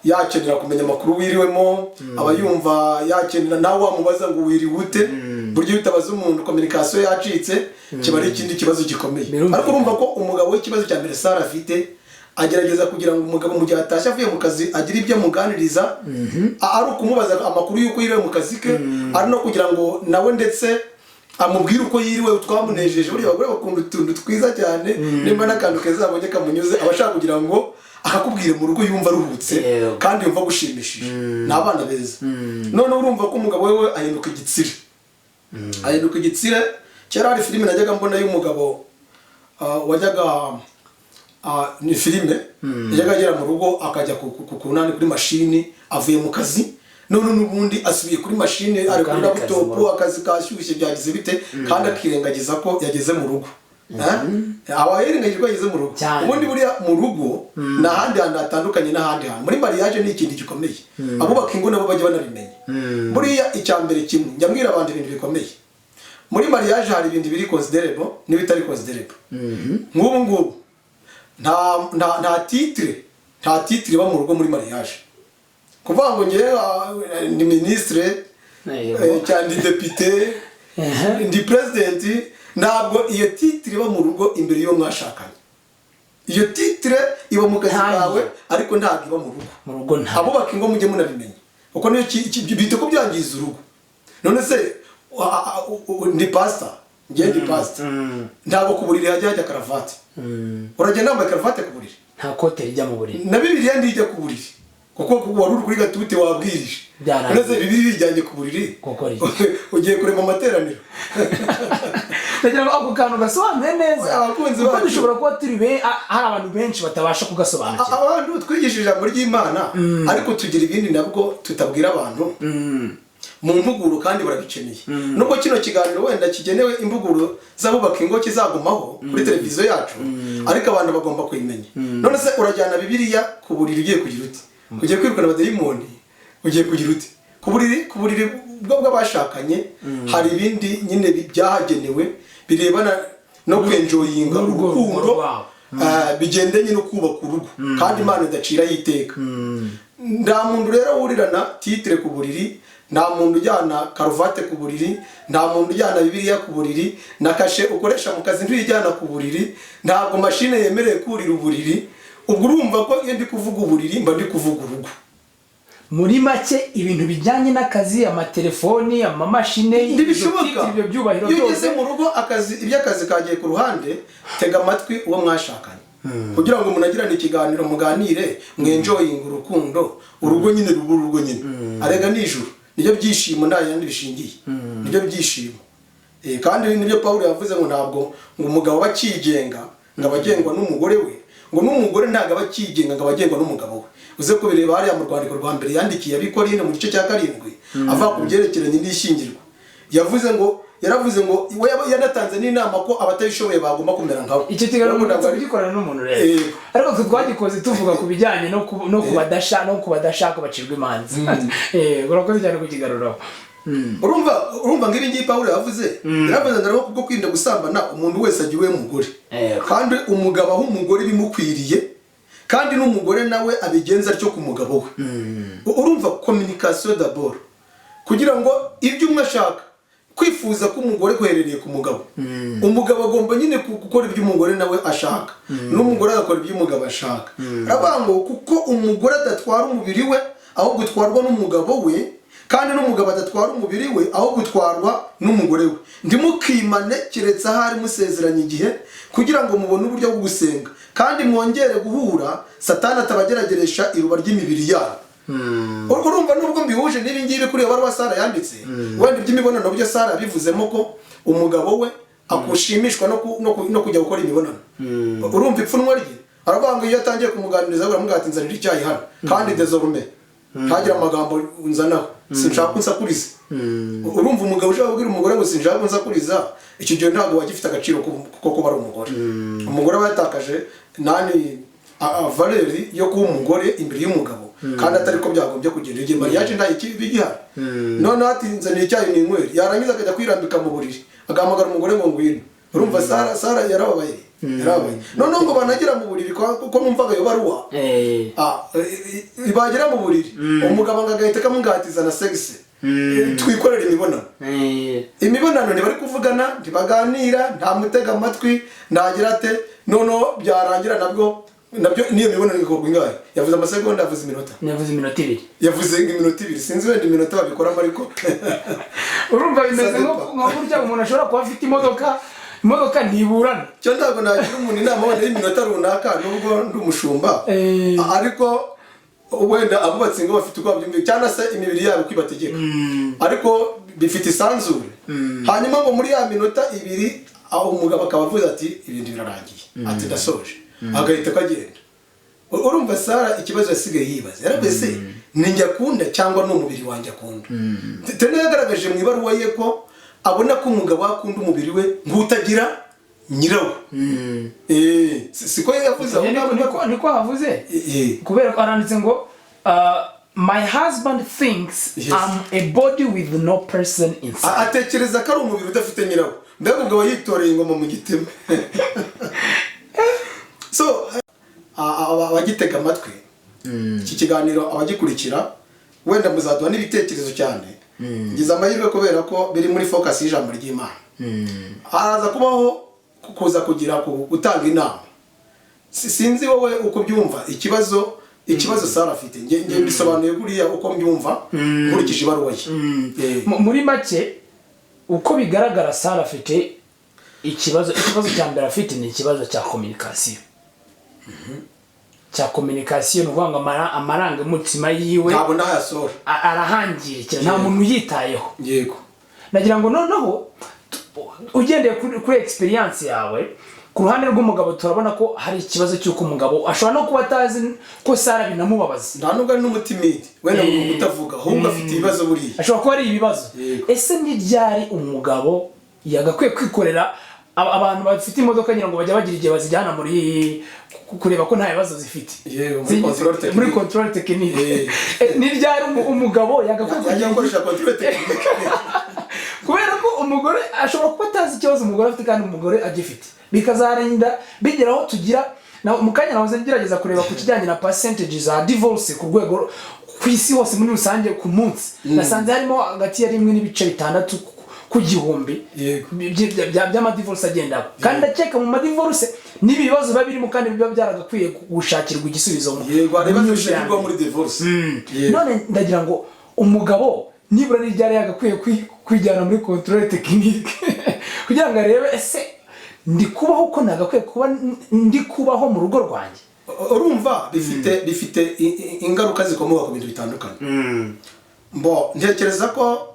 yakenera kumenya amakuru wiriwemo, aba yumva yakenera nawe wamubaza ngo wiriwe ute. Burya iyo utabaza umuntu, communication yacitse, kiba ari ikindi kibazo gikomeye. Birumvikana. Ariko urumva ko umugabo we, ikibazo cya mbere Sara afite, agerageza kugira ngo umugabo mu gihe atashye avuye mu kazi agire ibyo amuganiriza, ari ukumubaza amakuru y'uko yiriwe mu kazi ke, ari no kugira ngo nawe ndetse amubwire uko yiriwe, twamunejeje. Buriya abagore bakunda utuntu twiza cyane. Nimba n'akantu keza abonye kamunyuze, aba ashaka kugira ngo akakubwire mu rugo, yumva aruhutse kandi yumva agushimishije. Ni abana beza. Noneho urumva ko umugabo we ahinduka igitsire, ahinduka igitsire. Kera hari filime najyaga mbona y'umugabo, wajyaga, ni filime, yajyaga agera mu rugo akajya ku nani, kuri mashini, avuye mu kazi, none n'ubundi asubiye kuri mashini, ari kuri Kandi kazi laptop, mu rugo. Akazi kashyushye, byagize bite, kandi akirengagiza ko yageze mu rugo. Eh? Aba yirengagije ko yageze mu rugo. Cyane. Ubundi buriya mu rugo ni ahandi hantu hatandukanye n'ahandi hantu. Muri mariage ni ikintu gikomeye, abubaka ingo nabo bajya banabimenya. Buriya icya mbere kimwe njya mbwira abantu, ibintu bikomeye muri mariage, hari ibintu biri considerable n'ibitari considerable. Nk'ubu ngubu nta titre iba mu rugo muri mariage, kuvuga ngo ngewe ndi ministre, cyangwa ndi depite, ndi president. Ntabwo iyo titre iba mu rugo imbere y'uwo mwashakanye. Iyo titre iba mu kazi Ntayo. kawe, ariko ntabwo iba mu rugo. Mu rugo nta Abubaka ingo mujye munabimenya, kuko niyo bita ko byangiza urugo. None se ndi pastor, ngewe ndi pastor, ntabwo ku buriri hajya hajya karavati. Uragenda wambaye karavati ku buriri? Nta kote rijya mu buriri. Na Bibiliya ndijya ku buriri, kuko wari uri kuri gatuti wabwirije. Byarangiye. None se Bibiliya ijyanye ku buriri? Gukora iki? Ugiye kurema amateraniro? Ndagira ngo ako kantu gasobanuye neza, Abakunzi kuko bacu. dushobora kuba turi hari abantu benshi batabasha kugasobanukirwa. Abantu twigisha ijambo ry'Imana, ariko tugira ibindi nabwo tutabwira abantu mu mpuguro, kandi barabikeneye. Nubwo kino kiganiro wenda kigenewe impuguro z'abubaka ingo kizagumaho kuri televiziyo yacu, ariko abantu bagomba kuyimenya. None se urajyana Bibiliya ku buriri ugiye kugira ute? Ugiye kwirukana abadayimoni? Ugiye kugira ute ku buriri? Ku buriri bwo bw'abashakanye hari ibindi nyine byahagenewe birebana no kwenjoyinga N'urugo urukundo, rwabo. Bigendanye no kubaka urugo, kandi Imana idaciraho iteka. Nta muntu rero wurirana titre ku buriri, nta muntu ujyana karuvate ku buriri, nta muntu ujyana Bibiliya ku buriri, na kashe ukoresha mu kazi ntuyijyana ku buriri. Ntabwo mashine yemerewe kurira uburiri. Ubwo urumva ko iyo ndi kuvuga uburiri, mba ndi kuvuga urugo. Muri make, ibintu bijyanye n'akazi, amatelefoni, amamashine, Ntibishoboka. ibyo byubahiro Iyo ugeze byose. mu rugo, akazi, iby'akazi kagiye ku ruhande, tega amatwi uwo mwashakanye kugira ngo munagirane ikiganiro, muganire, mwenjoyinge urukundo. Urugo nyine ruba urugo nyine, arega nijoro nibyo byishimo, nta yandi bishingiye, nibyo byishimo. Kandi nibyo Pawulo yavuze ngo ntabwo ngo umugabo aba akigenga ngo aba agengwa n'umugore we, ngo n'umugore ntabwo aba akigenga ngo aba agengwa n'umugabo we. Uze kubireba hariya mu rwandiko rwa mbere yandikiye Abikorino mu gice cya 7, avuga ku byerekeranye n'ishyingirwa. Yavuze ngo, yaravuze ngo we yanatanze n'inama ko abatabishoboye bagomba kumera nkabo. Icyo kiganiro Urabona mukunze ko kugikorana n'umuntu rero. Yego. Ariko twe twagikoze tuvuga ku bijyanye no ku badashaka bacirwa imanza. Urakoze cyane kukigaruraho. Urumva ngo ibi ngibi Pawulo yavuze, yaravuze ngo rero kubwo kwirinda gusambana, umuntu wese ajya iwe mugore, kandi umugabo aho umugore bimukwiriye, kandi n'umugore nawe abigenza atyo ku mugabo we. Urumva communication d'abord, kugira ngo ibyo umwe ashaka, kwifuza k'umugore guherereye ku mugabo, umugabo agomba nyine gukora ibyo umugore nawe ashaka, n'umugore agakora ibyo umugabo ashaka. Aravuga ngo kuko umugore adatwara umubiri we, ahubwo utwarwa n'umugabo we, kandi n'umugabo adatwara umubiri we, ahubwo utwarwa n'umugore we. Ntimukimane keretse ahari musezeranye igihe, kugira ngo mubone uburyo bwo gusenga kandi mwongere guhura, Satani atabagerageresha iruba ry'imibiri yanyu. Urumva nubwo mbihuje n'ibi ngibi kuri iyo baruwa Sara yanditse, wenda iby'imibonano byo Sara yabivuzemo ko umugabo we Akushimishwa no kujya gukora imibonano. Urumva ipfunwe rye, aravuga ngo iyo atangiye kumuganiriza baramubwira ati: "Nzanira icyayi hano kandi désormais ntagira amagambo unzanaho, sinshaka unsakuriza." Urumva umugabo ushaka kubwira umugore ngo "Sinshaka unsakuriza", icyo gihe ntabwo wagifite agaciro ko kuba ari umugore. Umugore aba yatakaje nani valeur yo kuba umugore imbere y'umugabo, kandi atari ko byagombye kugenda igihe mariage nta ikibi igihari. Noneho ati: "Nzanira icyayi ninywere", yarangiza akajya kwirambika mu buriri, agahamagara umugore ngo "Ngwino". Urumva Sara yarababaye, yarababaye. Noneho ngo banagera mu buriri, ko numvaga iyo baruwa, bagera mu buriri, umugabo ngo agahita kamungatiza na sexe, twikorera imibonano. Imibonano ntibari kuvugana, ntibaganira, ntamutega amatwi, ntagira ate. Noneho byarangira nabwo nabyo n'iyo mibonano ikorwa ingahe? Yavuze amasegonda, yavuze iminota. Yavuze iminota 2. Yavuze ngo iminota 2, sinzi wenda iminota babikoramo, ariko Urumva bimeze Ça dépend. nko burya umuntu ashobora kuba afite imodoka, imodoka ntiburana. Cyo ntabwo nagira umuntu inama wenda y'iminota runaka, nubwo ndi umushumba, ariko wenda abubatsi ngo bafite uko babyumva cyangwa se imibiri yabo uko ibategeka, ariko bifite isanzure. Hanyuma ngo muri ya minota 2, aho umugabo akaba avuze ati: "Ibintu birarangiye", ati: "Ndasoje", agahita kagenda. Urumva Sara ikibazo yasigaye yibaza, yaravuze: "Se ni njye akunda cyangwa ni umubiri wanjye akunda?" Tena yagaragaje mu ibaruwa ye ko abona ko umugabo akunda umubiri we nk'utagira nyirawo. Siko yavuze aho ngaho? Niko havuze. Kubera ko aranditse ngo "My husband thinks I'm a body with no person inside." Atekereza ko ari umubiri udafite nyirawo. Mbega ubwo aba yitoreye ingoma mu gitema. So abagitega amatwi iki kiganiro, abagikurikira, wenda muzaduha n'ibitekerezo cyane. Ngize amahirwe kubera ko biri muri focus y'ijambo ry'Imana, haraza kubaho kuza kugira gutanga inama. Sinzi wowe uko ubyumva, ikibazo Sara afite. Nge mbisobanuye kuriya uko mbyumva nkurikije ibaruwa ye. Muri make, uko bigaragara, Sara afite ikibazo. Ikibazo cya mbere afite ni ikibazo cya communication, cya communication. Ni ukuvuga ngo amarangamutima yiwe ntabwo ndahayasohora. Arahangirikira, nta muntu uyitayeho. Nagira ngo noneho ugendeye kuri experience yawe, ku ruhande rw'umugabo turabona ko hari ikibazo cy'uko umugabo ashobora no kuba atazi ko Sara binamubabaza. Nta nubwo ari n'umu timide wenda ngo kutavuga, ahubwo afite ibibazo buriya. Ashobora kuba ari ibibazo. Ese ni ryari umugabo yagakwiye kwikorera? Abantu bafite imodoka ngira ngo bajya bagira igihe bazijyana muri kureba ko nta bibazo zifite. Yewe, muri contrôle technique. Muri contrôle technique. Ni ryari umugabo yagakwiye yajya kugira gukoresha contrôle technique? Kubera ko umugore ashobora kuba atazi ikibazo umugore afite, kandi umugore agifite, bikazarinda bigera aho tugira mu kanya nahoze ngerageza kureba ku kijyanye na percentage za divorce ku rwego ku isi hose muri rusange ku munsi, nasanze harimo hagati ya 1.6 ku gihumbi by'amadivorce agenda aba. Kandi ndakeka mu madivorce n'ibi bibazo biba birimo, kandi biba byaragakwiye gushakirwa igisubizo Yego, hari ibibazo mu bishingirwa muri divorce. Yego. None ndagira ngo umugabo nibura ni ryari yagakwiye kwijyana muri contrôle technique kugira ngo arebe: ese ndi kubaho uko nagakwiye kuba ndi kubaho mu rugo rwanjye? Urumva bifite ingaruka zikomoka ku bintu bitandukanye. Mbo ntekereza ko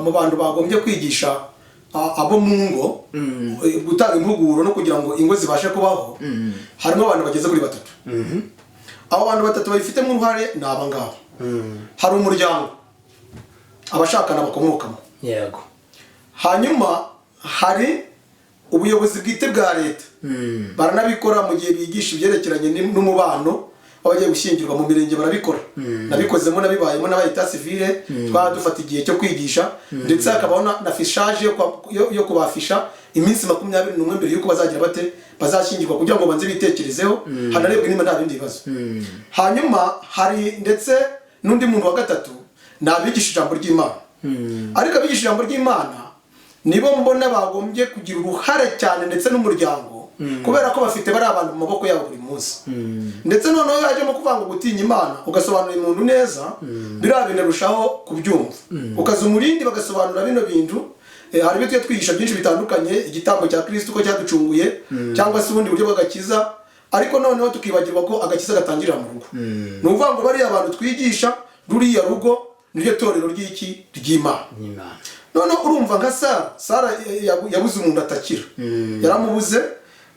mu bantu bagombye kwigisha abo mu ngo, gutanga impuguro no kugira ngo ingo zibashe kubaho, harimo abantu bageze kuri batatu. Abo bantu batatu babifitemo uruhare ni aba ngaba: hari umuryango abashakana bakomokamo, hanyuma hari ubuyobozi bwite bwa leta, baranabikora mu gihe bigisha ibyerekeranye n'umubano w'abagiye gushyingirwa mu mirenge, barabikora, nabikozemo, nabibayemo n'aba état civil, twaba dufata igihe cyo kwigisha, ndetse hakabaho na affichage yo kubafisha iminsi 21 mbere y'uko bazagira bate, bazashyingirwa, kugira ngo banze bitekerezeho, hanarebwe niba nta bindi bibazo. Hanyuma hari ndetse n'undi muntu wa gatatu, ni abigisha ijambo ry'Imana. Ariko abigisha ijambo ry'Imana nibo mbona bagombye kugira uruhare cyane, ndetse n'umuryango, kubera ko bafite bari abantu mu maboko yabo buri munsi. Ndetse noneho yajemo kuvuga ngo gutinya Imana, ugasobanurira umuntu neza biriya bintu arushaho kubyumva, ukaza umurindi bagasobanura bino bintu. Hari ibyo tujya twigisha byinshi bitandukanye, igitambo cya Kristo uko cyaducunguye, cyangwa se ubundi buryo bw'agakiza, ariko noneho tukibagirwa ko agakiza gatangirira mu rugo. Ni ukuvuga ngo bariya bantu twigisha, ruriya rugo niryo torero ry'iki, ry'Imana. Imana. Noneho urumva nka Sara yabuze umuntu atakira, yaramubuze.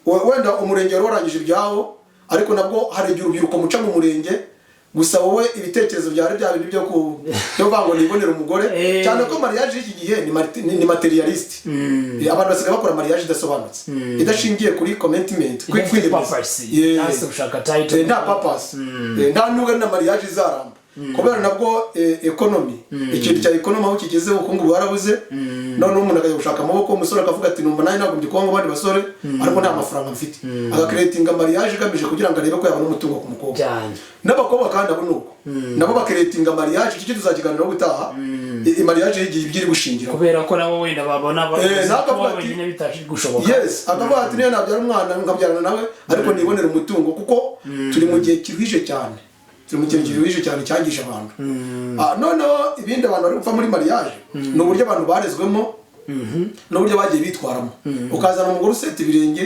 Wenda umurenge wari warangije ibyawo, ariko nabwo hari igihe urubyiruko muca mu murenge gusa, wowe ibitekerezo byari bya bindi byo kuvuga ngo nibonere umugore, cyane ko mariage y'iki gihe ni matérialiste. Abantu basigaye bakora mariage idasobanutse, idashingiye kuri commitment, kuri Idafite kwiyemeza. purpose. Yeah. Cyangwa se gushaka title. Nta purpose. Nta nubwo ari na mariage izaramba, kubera nabwo economy, ikintu cya economy aho kigeze, ubukungu bwarabuze. Noneho umuntu akajya gushaka amaboko, umusore akavuga ati: "Numva nanjye nagombye kuba nk'abandi basore, ariko nta mafaranga mfite." Agacreatinga mariage igamije kugira ngo arebe ko yabona umutungo ku mukobwa. N'abakobwa kandi abo ni uko, nabo bacreatinga mariage. Iki tuzakiganiraho ubutaha. Mariage y'igihe ibyo iri gushingiraho. Kubera ko nabo wenda babona Nawe kuba akavuga ati- wenyine bitaje gushoboka. Yes, akavuga ati: "Niyo nabyara umwana nkabyarana nawe, ariko nibonera umutungo," kuko turi mu gihe kiruhije cyane, turi mu kintu kiruhije cyane cyangije abantu. Noneho ibindi abantu bari gupfa muri mariage ni uburyo abantu barezwemo n'uburyo bagiye bitwaramo. Ukazana umugore useta ibirenge,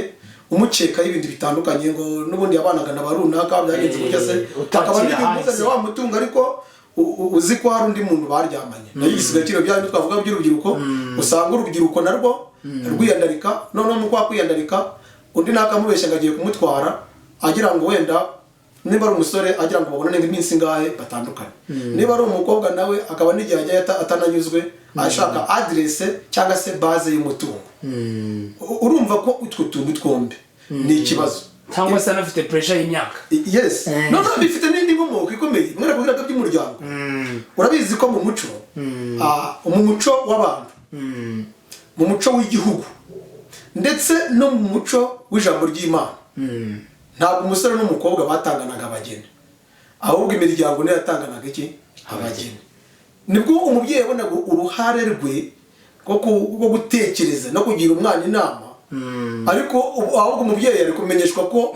umukekaho ibintu bitandukanye, ngo n'ubundi yabanaga na ba runaka, byagenze gutya se. Utakira Akaba n'igihe hasi. umuzanira wa mutungo, ariko uzi ko hari undi muntu baryamanye nayo. Igisigaye kiri bya bindi twavuga by'urubyiruko, usanga urubyiruko narwo rwiyandarika. Noneho mu kwa kwiyandarika, undi nakamubeshya ngo agiye kumutwara, agira ngo wenda niba ari umusore agira ngo babonane nk'iminsi ingahe batandukane, niba ari umukobwa nawe akaba n'igihe ajyayo atananyuzwe, ashaka aderese cyangwa se base y'umutungo. Urumva ko utwo tuntu twombi ni ikibazo. Cyangwa se anafite pressure y'imyaka. Yes. Noneho bifite n'indi nkomoko ikomeye mwere kubwira by'umuryango. Urabizi ko mu muco w'abantu, mu muco w'igihugu, ndetse no mu muco w'ijambo ry'Imana, ntabwo umusore n'umukobwa batanganaga abageni, ahubwo imiryango niyo yatanganaga iki? Abageni. Nibwo umubyeyi yabonaga uruhare rwe rwo gutekereza no kugira umwana inama. Ariko ahubwo umubyeyi ari kumenyeshwa ko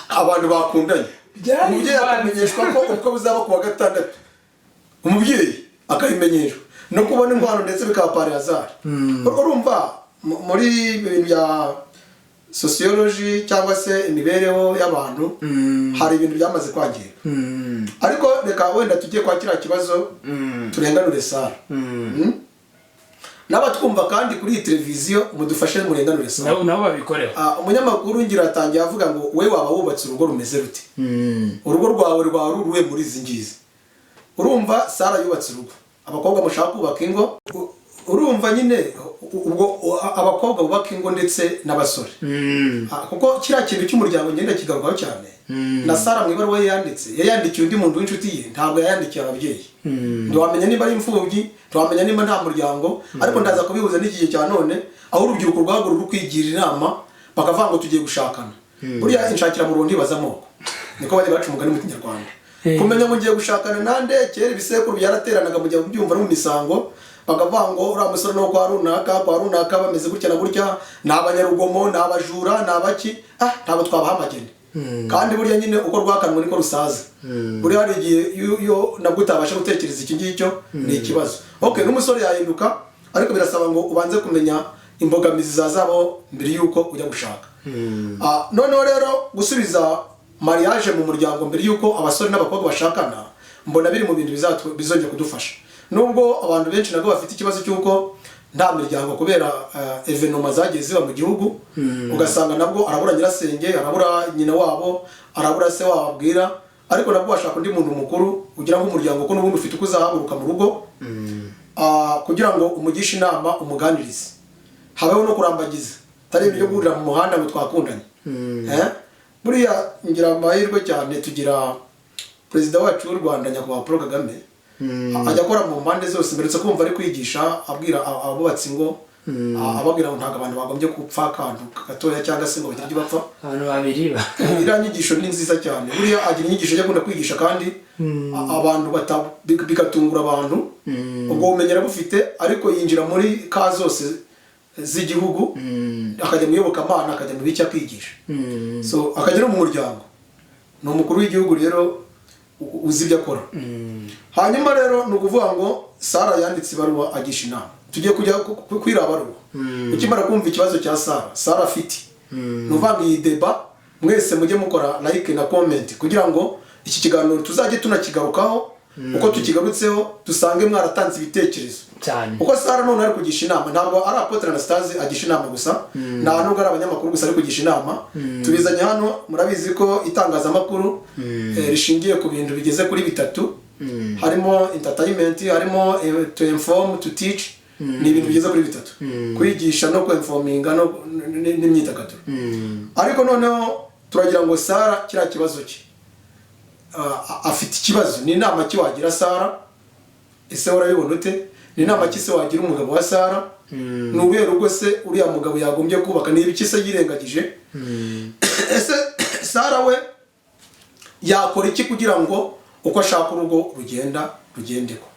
abantu bakundanye, Byari umubyeyi bivanze. akamenyeshwa ko ubukwe buzaba ku wa gatandatu, umubyeyi akabimenyeshwa no kubona inkwano, ndetse bikaba par hasard. Urumva muri ibintu bya sociology cyangwa se imibereho y'abantu, hari ibintu byamaze kwangirika. Ariko reka wenda tujye kwa kiriya kibazo, turenganure Sara. N'abatwumva kandi kuri iyi televiziyo, mudufashe murenganure Sara. Nabo babikoreho. Umunyamakuru ngira atangiye avuga ngo: "We waba wubatse urugo rumeze rute? Urugo rwawe rwaba ruruwe muri izi ngizi?" Urumva Sara yubatse urugo. Abakobwa mushaka kubaka ingo, urumva nyine ubwo abakobwa bubaka ingo ndetse n'abasore, kuko kiriya kintu cy'umuryango ngenda kigarukaho cyane. Na Sara mu ibaruwa ye yanditse, yayandikiye undi muntu w'inshuti ye, ntabwo yayandikiye ababyeyi. Ntiwamenya niba ari imfubyi, ntiwamenya niba nta muryango. Ariko ndaza kubihuza n'igihe cya none, aho urubyiruko rwagura ruri kwigira inama, bakavuga ngo tugiye gushakana. Buriya inshakira mu rundi baza amoko, niko bajya baca umugani mu Kinyarwanda. Kumenya ngo ngiye gushakana nande, kera ibisekuru byarateranaga, mu gihe byumva no mu misango, bakavuga ngo uriya musore no kwa runaka, kwa runaka bameze gutya na gutya, ni abanyarugomo, ni abajura, ni abaki, ntabwo twabaha amageni. Kandi burya nyine uko rwakanwe niko rusaza. Buriya hari igihe iyo nabwo utabasha gutekereza iki ngicyo, ni ikibazo. Okay, n'umusore yahinduka, ariko birasaba ngo ubanze kumenya imbogamizi zazabaho mbere y'uko ujya gushaka. Noneho rero gusubiza mariage mu muryango mbere y'uko abasore n'abakobwa bashakana, mbona biri mu bintu bizongera kudufasha, nubwo abantu benshi nabwo bafite ikibazo cy'uko nta miryango, kubera événements zagiye ziba mu gihugu, ugasanga nabwo arabura nyirasenge, arabura nyina wabo, arabura se wabo abwira. Ariko nabwo washaka undi muntu mukuru ugira nk'umuryango, ko n'ubundi ufite uko uzahaguruka mu rugo, kugira ngo umugishe inama, umuganirize, habeho no kurambagiza, atari ibyo guhurira mu muhanda ngo twakundanye. Eh? Buriya ngira amahirwe cyane, tugira perezida wacu w'u Rwanda, Nyakubahwa Paul Kagame, ajya akora mu mpande zose. Mperutse kumva ari kwigisha, abwira abubatsi ngo ababwira ngo ntabwo abantu bagombye gupfa akantu gatoya cyangwa se ngo bagire ibyo bapfa. Abantu babiri ba Iriya nyigisho ni nziza cyane. Buriya agira inyigisho ajya akunda kwigisha, kandi abantu bigatungura abantu. Ubwo bumenyi arabufite, ariko yinjira muri ka zose z'igihugu, akajya mu iyobokamana, akajya mu biki, akigisha, so akajya no mu muryango. Ni umukuru w'igihugu rero uzi ibyo akora. Hanyuma rero ni ukuvuga ngo Sara yanditse ibaruwa agisha inama. Tugiye kujya kuri iriya baruwa. Ukimara kumva ikibazo cya Sara, Sara afite, ni ukuvuga ngo iyi débat mwese mujye mukora like na comment, kugira ngo iki kiganiro tuzajye tunakigarukaho. Uko tukigarutseho, dusange mwaratanze ibitekerezo. Cyane. Kuko Sara none ari kugisha inama, ntabwo ari Apôtre Anastase agisha inama gusa, nta nubwo ari abanyamakuru gusa ari kugisha inama. Tubizanye hano, murabizi ko itangazamakuru rishingiye ku bintu bigeze kuri bitatu, harimo entertainment, harimo to inform, to teach. Ni ibintu bigeze kuri bitatu: kwigisha no kwinforminga no n'imyidagaduro. Ariko noneho turagira ngo Sara kiriya kibazo cye, afite ikibazo, ni inama ki wagira Sara? Ese urabibona ute? Ni inama ki se wagira umugabo wa Sara? Ni uruhe rugo se uriya mugabo yagombye kubaka? Ni ibiki se yirengagije? Ese Sara we yakora iki kugira ngo uko ashaka urugo rugenda rugendeko?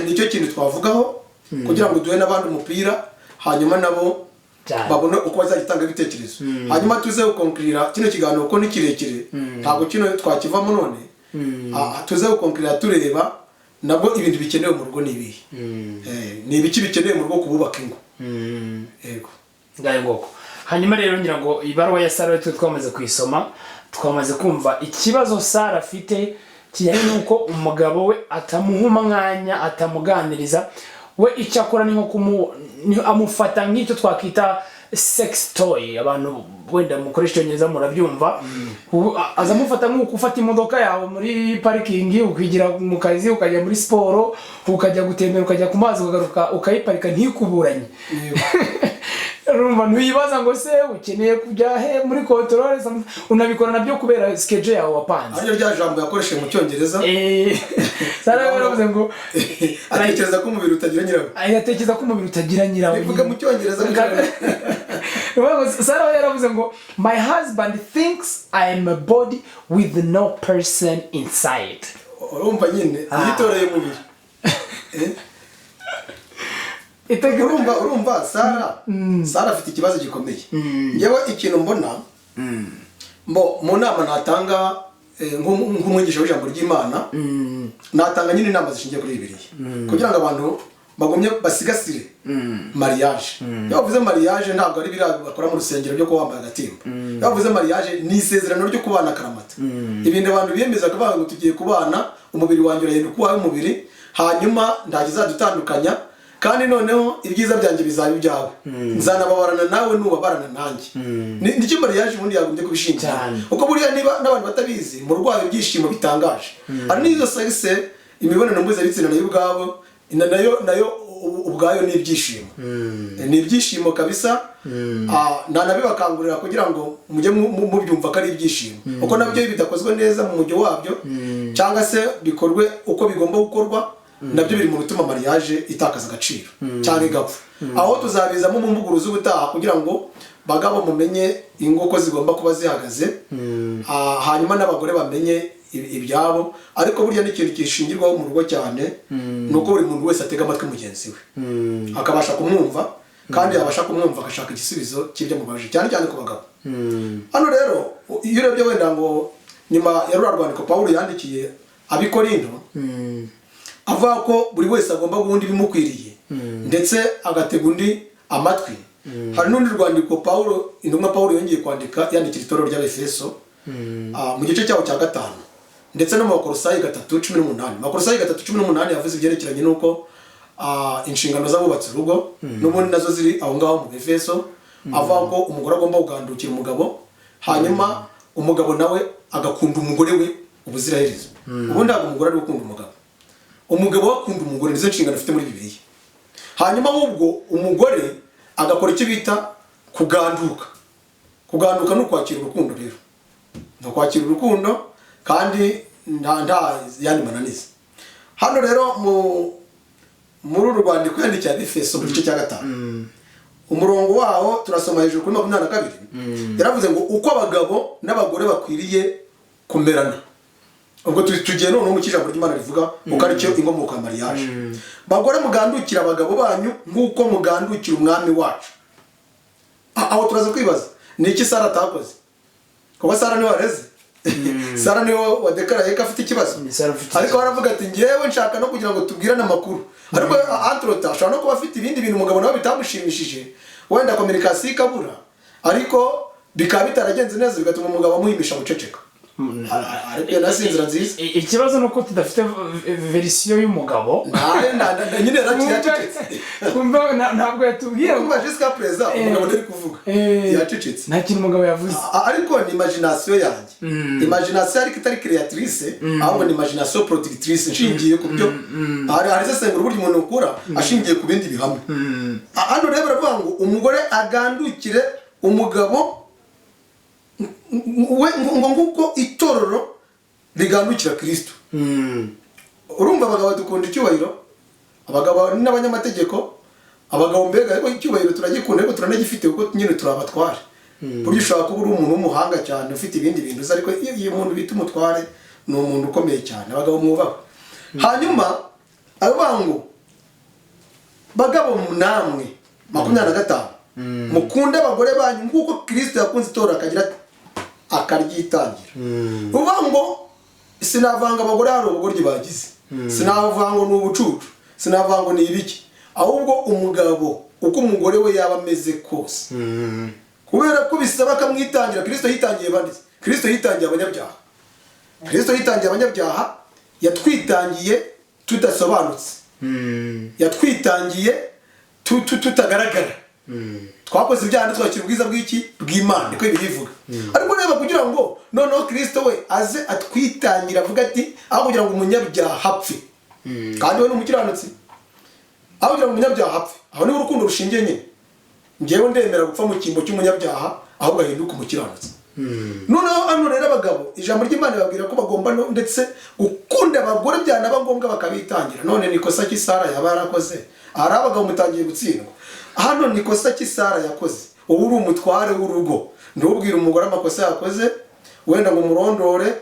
Nicyo kintu twavugaho kugira ngo duhe n'abandi umupira, hanyuma nabo babone uko bazagitanga ibitekerezo, hanyuma tuze gukonkirira kino kiganiro, kuko ni kirekire, ntabwo kino twakivamo none. Tuze gukonkirira tureba nabwo ibintu bikenewe mu rugo ni ibihe. Ni ibiki bikenewe mu rugo kububaka ingo? Yego. Ngayo ngoko. Hanyuma rero ngira ngo ibaruwa ya Sara twe twamaze kuyisoma, twamaze kumva ikibazo Sara afite kijyanye n'uko umugabo we atamuha umwanya, atamuganiriza. We icyo akora ni nko amufata nk'icyo twakita sex toy. Abantu wenda mukoresha icyongereza murabyumva. Ubu aza amufata nk'uko ufata imodoka yawe muri parikingi, ukigira mu kazi, ukajya muri siporo, ukajya gutembera, ukajya ku mazi, ukagaruka ukayiparika ntikuburanye. Urumva ntuyibaza ngo se ukeneye kujya he muri contrôle, unabikora nabyo kubera schedule yawe wapanze. Ariryo rya jambo yakoresheje mu Cyongereza. Sara yaravuze ngo atekereza ko umubiri utagira nyirawo. Atekereza ko umubiri utagira nyirawo. Bivuga mu Cyongereza kugira ngo Sara we yaravuze ngo "My husband thinks I am a body with no person inside." Urumva nyine yitoreye umubiri. Urumva Sara afite ikibazo gikomeye. Ngewe ikintu mbona mbo mu nama natanga, nk'umwigisha w'ijambo ry'Imana, natanga nyine inama zishingiye kuri Bibiliya kugira ngo abantu bagumye basigasire mariage. Iyo bavuze mariage, ntabwo ari biriya bakora mu rusengero byo kuba wambaye agatimba. Iyo bavuze mariage, ni isezerano ryo kubana akaramata, ibintu abantu biyemeza kuvuga ngo tugiye kubana, umubiri wanjye urahinduka uwawe umubiri, hanyuma nta kizadutandukanya, kandi noneho ibyiza byanjye bizaba ibyawe, nzanababarana nawe nubabarana nanjye. Nicyo mariage ubundi yagombye kubishingira. Kuko buriya niba n'abantu batabizi, mu rugo haba ibyishimo bitangaje. Hari n'izo sexe, imibonano mpuzabitsina nayo ubwabo nayo ubwayo ni ibyishimo, ni ibyishimo kabisa. Nanabibakangurira kugira ngo mujye mubyumva ko ari ibyishimo, kuko nabyo iyo bidakozwe neza mu mujyo wabyo cyangwa se bikorwe uko bigomba gukorwa, nabyo biri mu bituma mariage itakaza agaciro cyangwa igapfa. Aho tuzabizamo mu mvuguru z'ubutaha kugira ngo bagabo mumenye ingo uko zigomba kuba zihagaze, hanyuma n'abagore bamenye ibyabo. Ariko burya n'ikintu gishingirwaho mu rugo cyane ni uko buri muntu wese atega amatwi mugenzi we, akabasha kumwumva, kandi yabasha kumwumva agashaka igisubizo cy'ibyo amubajije, cyane cyane ku bagabo. Hano rero iyo urebye wenda ngo nyuma ya ruriya rwandiko Pawulo yandikiye ab'Ikorinto, avuga ko buri wese agomba guha undi ibimukwiriye ndetse agatega undi amatwi, hari n'undi rwandiko Pawulo, intumwa Pawulo yongeye kwandika, yandikira itorero ry'Abefeso, mu gice cyaho cya 5, ndetse no mu Bakorosayi 3:18. Bakorosayi 3:18 yavuze ibyerekeranye n'uko inshingano z'abubatse urugo n'ubundi nazo ziri aho ngaho mu Efeso, avuga ko umugore agomba kugandukira umugabo, hanyuma umugabo nawe agakunda umugore we ubuziraherezo. Ubundi ntabwo umugore ari gukunda umugabo, umugabo we akunda umugore, nizo nshingano afite muri Bibiliya. Hanyuma ahubwo umugore agakora icyo bita kuganduka. Kuganduka ni ukwakira urukundo rero, ni ukwakira urukundo kandi nta yandi mananiza. Hano rero muri uru rwandiko yandikiye Abefeso mu gice cya 5, umurongo wawo turasoma hejuru kuri 22, yaravuze ngo uko abagabo n'abagore bakwiriye kumerana. Ubwo tugiye noneho mu ijambo ry'Imana rivuga kuko aricyo inkomoko ya mariage. Bagore, mugandukira abagabo banyu nk'uko mugandukira Umwami wacu. Aho turaza kwibaza ni iki Sara atakoze, kuko Sara niwe wareze, Sara niwe wadekaraye ko afite ikibazo. Ni Sara ufite Ariko baravuga ati ngewe nshaka no kugira ngo tubwirane amakuru. Ariko entre-temps ashobora no kuba afite ibindi bintu umugabo nawe bitamushimishije, wenda communication ikabura, ariko bikaba bitaragenze neza, bigatuma umugabo amuhimisha guceceka. Ariko iyo nasi inzira nziza. Ikibazo ni uko tudafite version y'umugabo. Nyine yacecetse. Twumva ntabwo yatubwiye. Kumva jusqu'à présent umugabo ntari kuvuga, yacecetse. Nta kintu umugabo yavuze. Ariko ni imagination yanjye, imagination ariko itari créatrice, ahubwo ni imagination productrice, nshingiye ku byo hari isesengura uburyo umuntu ukura ashingiye ku bindi bihamya. Hano rero baravuga ngo umugore agandukire umugabo we ngo nguko itorero rigandukira Kristo. Urumva, abagabo dukunda icyubahiro, abagabo n'abanyamategeko, abagabo mbega, ariko icyubahiro turagikunda, ariko turanagifite kuko nyine turi abatware. Burya ushobora kuba uri umuntu w'umuhanga cyane, ufite ibindi bintu uzi, ariko iyo umuntu bita umutware ni umuntu ukomeye cyane. Abagabo mwubahwe. Hanyuma aravuga ngo: "Bagabo namwe," 25, "mukunde abagore banyu nk'uko Kirisito yakunze itorero akagira ati akaryitangira." Uvuga ngo sinavanga abagore hari ubugoryi bagize, sinavuga ngo ni ubucucu, sinavuga ngo ni ibiki, ahubwo umugabo uko umugore we yaba ameze kose, kubera ko bisaba akamwitangira. Kirisito yitangiye bande? Kirisito yitangiye abanyabyaha. Kirisito yitangiye abanyabyaha, yatwitangiye tudasobanutse, yatwitangiye tutagaragara. Twakoze ibyaha ntitwakira ubwiza bw'iki? Bw'Imana, niko bibivuga. Ariko reba, kugira ngo noneho Kirisito we aze atwitangira, avuga ati aho kugira ngo umunyabyaha apfe, kandi we ni umukiranutsi, aho kugira ngo umunyabyaha apfe, aho niho urukundo rushingiye nyine, ngewe ndemera gupfa mu cyimbo cy'umunyabyaha ahubwo ahinduka umukiranutsi. Noneho hano rero abagabo, ijambo ry'Imana ribabwira ko bagomba ndetse gukunda abagore, byanaba ngombwa bakabitangira. None ni ikosa ki Sara yaba yarakoze? Ahari abagabo mutangiye gutsindwa hano. Ni ikosa ki Sara yakoze? Wowe uri umutware w'urugo, ntubwire umugore amakosa yakoze, wenda ngo umurondore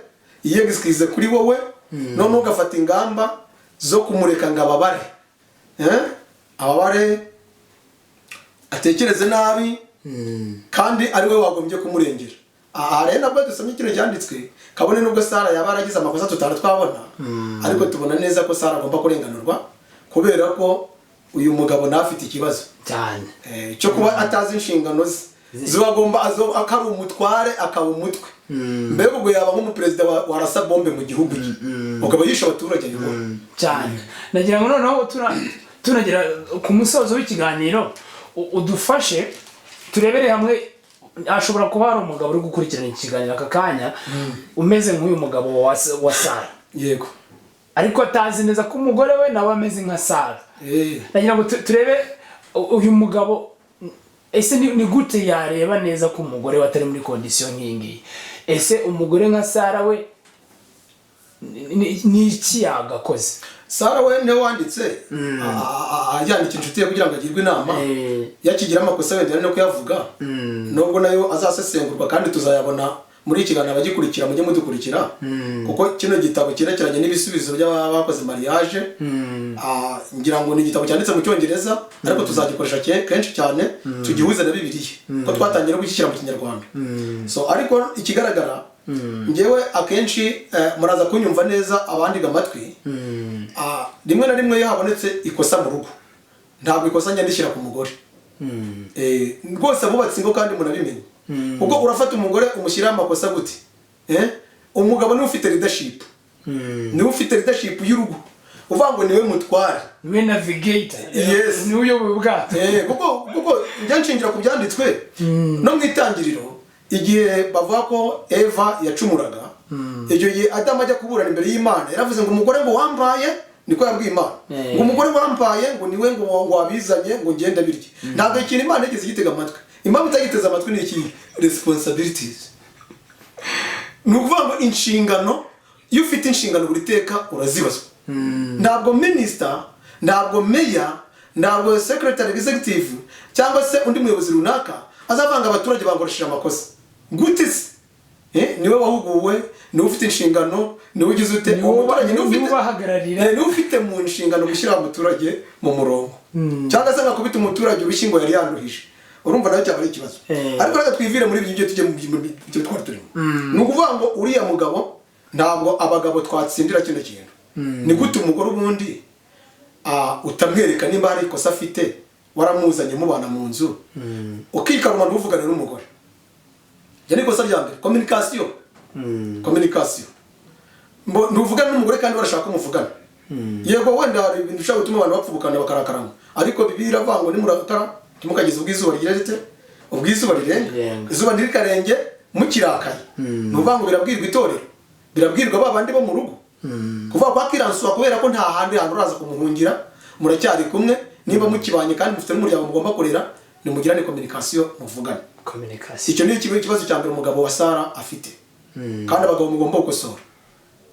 yiyegisikize kuri wowe, none ugafata ingamba zo kumureka ngo ababare. Eh? Ababare, atekereze nabi, kandi ari we wagombye kumurengera. Aha rero nabwo dusomye kino cyanditswe, kabone nubwo Sara yaba yaragize amakosa tutari twabona, ariko tubona neza ko Sara agomba kurenganurwa, kubera ko uyu mugabo nawe afite ikibazo cyane cyo kuba atazi inshingano ze ziba agomba ko ari umutware, akaba umutwe. Mbega ubwo yaba nk'umuperezida warasa bombe mu gihugu cye, ukaba yishe abaturage ayobora. Cyane. Nagira ngo noneho tunagera ku musozo w'ikiganiro, udufashe turebere hamwe. Hashobora kuba hari umugabo uri gukurikirana iki kiganiro aka kanya umeze nk'uyu mugabo wa Sara, ariko atazi neza ko umugore we nawe ameze nka Sara. Nagira ngo turebe uyu mugabo, ese ni gute yareba neza ko umugore we atari muri condition nk'iyi ngiyi? Ese umugore nka Sara we ni iki yagakoze? Sara we niwe wanditse, yandika inshuti ye kugira ngo agirwe inama. Yakigira amakosa wenda ari no kuyavuga, nubwo nayo azasesengurwa kandi tuzayabona muri iki kiganiro. Abagikurikira mujye mudukurikira, kuko kino gitabo cyerekeranye n'ibisubizo by'abakoze mariage, ngira ngo ni igitabo cyanditse mu Cyongereza, ariko tuzagikoresha kenshi cyane tugihuze na Bibiliya, ko twatangiye no kugishyira mu Kinyarwanda. So ariko ikigaragara, ngewe akenshi muraza kunyumva neza abandiga amatwi, rimwe na rimwe iyo habonetse ikosa mu rugo, ntabwo ikosa njya ndishyira ku mugore. Rwose abubatse ingo kandi munabimenye, kuko urafata umugore umushyiraho amakosa gute? Eh? Umugabo niwe ufite leadership, niwe ufite leadership y'urugo, uvuga ngo niwe mutware. Niwe navigator. Yes. Niwe uyoboye ubwato. Kuko njya nshingira ku byanditswe no mu Itangiriro, igihe bavuga ko Eva yacumuraga. Icyo gihe Adamu ajya kuburana imbere y'Imana, yaravuze ngo umugore ngo wampaye, niko yabwiye Imana, ngo umugore wampaye ngo niwe ngo wabizanye ngo ngende birye. Ntabwo ikintu Imana yigeze igitega amatwi. Impamvu itagiteze amatwi ni iki? Responsibilities, ni ukuvuga ngo inshingano. Iyo ufite inshingano, buri teka urazibazwa. Ntabwo minisita, ntabwo meya, ntabwo secretary executive cyangwa se undi muyobozi runaka azavanga abaturage bakoresheje amakosa. Gute se? Niwe wahuguwe, niwe ufite inshingano, niwe ugize ute? Niwe Uwo muturage niwe niwe ufite ubahagararira. Niwe ufite mu nshingano gushyira umuturage mu murongo, cyangwa se ngakubita umuturage urushyi ngo yari yanduhije, urumva nawe cyaba ari ikibazo. Ariko reka twivire muri ibyo, tujye mu byo twari turimo. Ni ukuvuga ngo uriya mugabo, ntabwo abagabo twatsindira kino kintu. Ni gute umugore ubundi utamwereka nimba hari ikosa afite, waramuzanye mubana mu nzu, ukikaruma ntuvugane n'umugore? Ibyo ni ikosa rya mbere, communication. Communication. Ntuvugana n'umugore kandi barashaka ko muvugana. Yego, wenda hari ibintu bishobora gutuma abantu bapfubukana, bakarakaranwa, ariko Bibiliya iravuga ngo nimurakara ntimukageze ubwo izuba rigira rite? Ubwo izuba rirenga. Rirenga. Izuba ntirikarenga mukirakaye. Ni ukuvuga ngo birabwirwa itorero, birabwirwa ba bandi bo mu rugo. Kuvuga kwa kiransuwa, kubera ko nta handi hantu uraza kumuhungira, muracyari kumwe. Niba mukibanye kandi mufite n'umuryango mugomba kurera, nimugirane communication, muvugane. Communication. Icyo ni ikibazo cya mbere umugabo wa Sara afite, kandi abagabo mugomba gukosora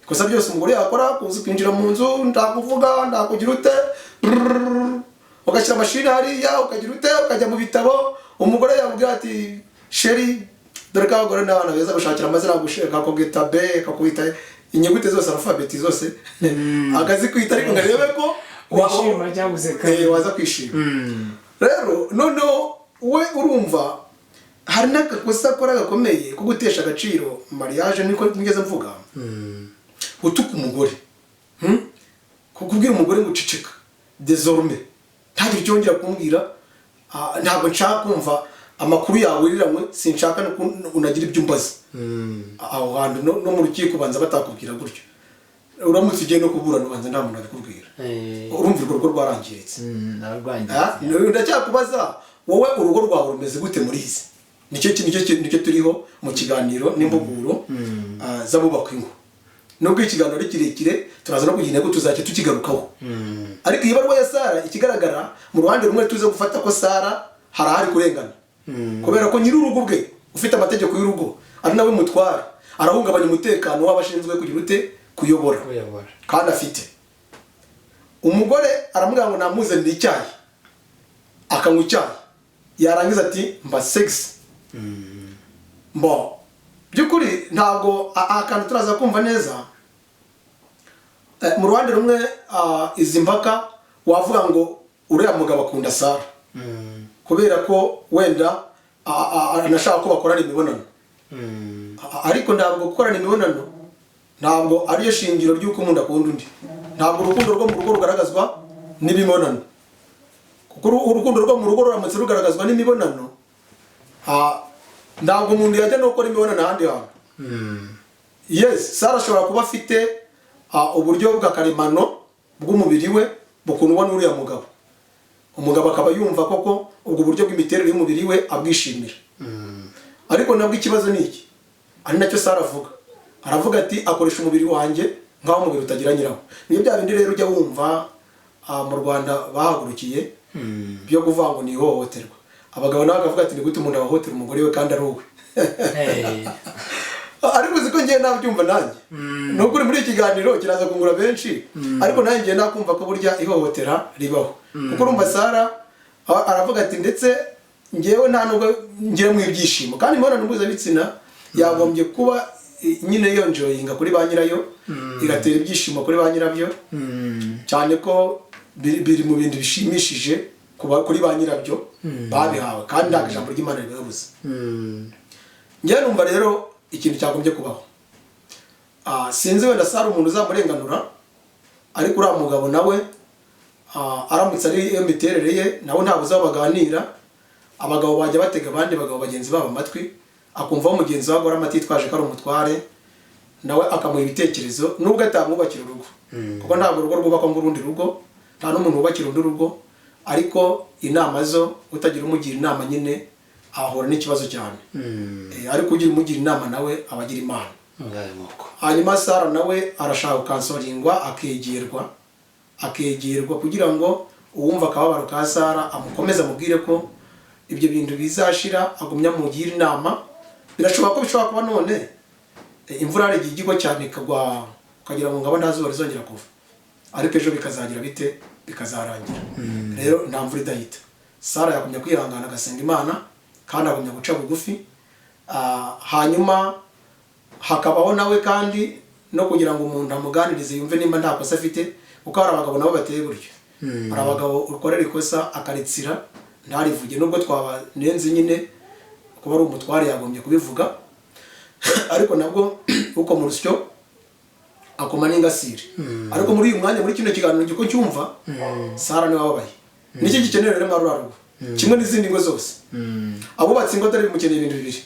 ikosa byose umugore yakora, kuza kwinjira mu nzu, ndakuvuga, ndakugira ute, brrrr, ugashyira mashini hariya, ukagira ute, ukajya mu bitabo. Umugore yamubwira ati: "Chéri," dore ko abagore n'abana beza gushakira amazina, kakubwita B, kakubita inyuguti zose, alphabet zose akazikwita, ariko ngo arebe ko wishima cyangwa useka. Waza kwishima. Rero noneho we urumva hari n'agakosa akora gakomeye ko gutesha agaciro mariage, niko nigeze mvuga, gutuka umugore. Kubwira umugore ngo: "Uceceka désormais, ntagire icyo wongera kumbwira, ntabwo nshaka kumva amakuru yawe wiriranywe, sinshaka no unagira ibyo umbaza." Aho hantu no mu rukiko ubanza batakubwira gutyo. Uramutse ugiye no kuburana, ubanza nta muntu abikubwira. Urumva urwo rugo rwarangiritse. Narwangiritse. Ndacyakubaza wowe, urugo rwawe rumeze gute muri izi? Nicyo turiho mu kiganiro n'imbuguro z'abubaka ingo. Nubwo ikiganiro ari kirekire, turaza no kugira intego, tuzajya tukigarukaho. Ariko iyi baruwa ya Sara, ikigaragara mu ruhande rumwe, tuze gufata ko Sara hari ahari kurengana, kubera ko nyir'urugo ubwe ufite amategeko y'urugo, ari nawe mutware, arahungabanya umutekano w'abashinzwe kugira ute? Kuyobora. Kuyobora. Kandi afite umugore, aramubwira ngo namuzanire icyayi, akanywa icyayi, yarangiza ati: "Mba sex." Mbo by'ukuri ntabwo akantu turaza kumva neza. Mu ruhande rumwe, izi mpaka wavuga ngo uriya mugabo akunda Sara, kubera ko wenda anashaka ko bakorana imibonano. Ariko ntabwo gukorana imibonano ntabwo ariyo shingiro ry'uko umuntu akunda undi. Ntabwo urukundo rwo mu rugo rugaragazwa n'imibonano, kuko urukundo rwo mu rugo ruramutse rugaragazwa n'imibonano, ntabwo umuntu yajya no gukora imibonano ahandi hantu. Yes, Sara ashobora kuba afite uburyo bwa karemano bw'umubiri we bukundwa n'uriya mugabo, umugabo akaba yumva koko ubwo buryo bw'imiterere y'umubiri we abwishimira. Ariko nabwo ikibazo ni iki, ari nacyo Sara avuga. Aravuga ati: "Akoresha umubiri wanjye nk'aho umubiri utagira nyirawo." Niyo bya bindi rero ujya wumva mu Rwanda bahagurukiye byo kuvuga ngo ni ihohoterwa. Abagabo nabo bakavuga ati: "Ni gute umuntu ahohotera umugore we kandi ari uwe?" Ariko uzi ko ngiye nabyumva nanjye? Ni ukuri, muri iki kiganiro kiraza kungura benshi, ariko nanjye ngiye nakumva ko burya ihohotera ribaho, kuko urumva Sara aravuga ati: "Ndetse ngewe nta nubwo ngira mu ibyishimo." Kandi imibonano mpuzabitsina yagombye kuba nyine yonjoyinga kuri ba nyirayo, igatera ibyishimo kuri ba nyirabyo, cyane ko biri mu bintu bishimishije kuri ba nyirabyo babihawe, kandi ntabwo ijambo ry'Imana ribibabuza. Njyewe numva rero ikintu cyagombye kubaho, sinzi wenda Sara umuntu uzamurenganura, ariko uriya mugabo nawe, aramutse ari iyo miterere ye, nawe ntabwo uzaba baganira. Abagabo bajya batega abandi bagabo bagenzi babo amatwi, akumva aho mugenzi we agora atitwaje ko ari umutware, nawe akamuha ibitekerezo, nubwo atamwubakira urugo, kuko ntabwo urugo rwubakwa nk'urundi rugo, nta n'umuntu wubakira undi rugo. Ariko inama zo, utagira umugira inama nyine ahura n'ikibazo cyane. Ariko ugira umugira inama nawe aba agira Imana. Ngayo nguko. Hanyuma Sara nawe arashaka gukansoringwa, akegerwa kugira ngo uwumva akababaro ka Sara amukomeze, amubwire ko ibyo bintu bizashira, agumya amugire inama. Birashoboka ko bishobora kuba none imvura hari igihe igwa cyane, ikagwa ukagira ngo ngabo nta zuba rizongera kuva, ariko ejo bikazagira bite? Bikazarangira. Rero nta mvura idahita. Sara yagumya kwihangana, agasenga Imana, kandi agumya guca bugufi. Hanyuma hakabaho nawe kandi no kugira ngo umuntu amuganirize, yumve nimba nta kosa afite, kuko hari abagabo nabo bateye gutyo. Hari abagabo ukorera ikosa akaritsira ntarivuge, nubwo twabanenze nyine kuba ari umutware yagombye kubivuga, ariko nabwo uko mu rusyo akoma n'ingasire. Ariko muri uyu mwanya, muri kino kiganiro, uko cyumva, Sara niwe wababaye. Nicyo gikenewe rero muri rugo, kimwe n'izindi ngo zose. Abubatse ingo dore mukeneye ibintu bibiri.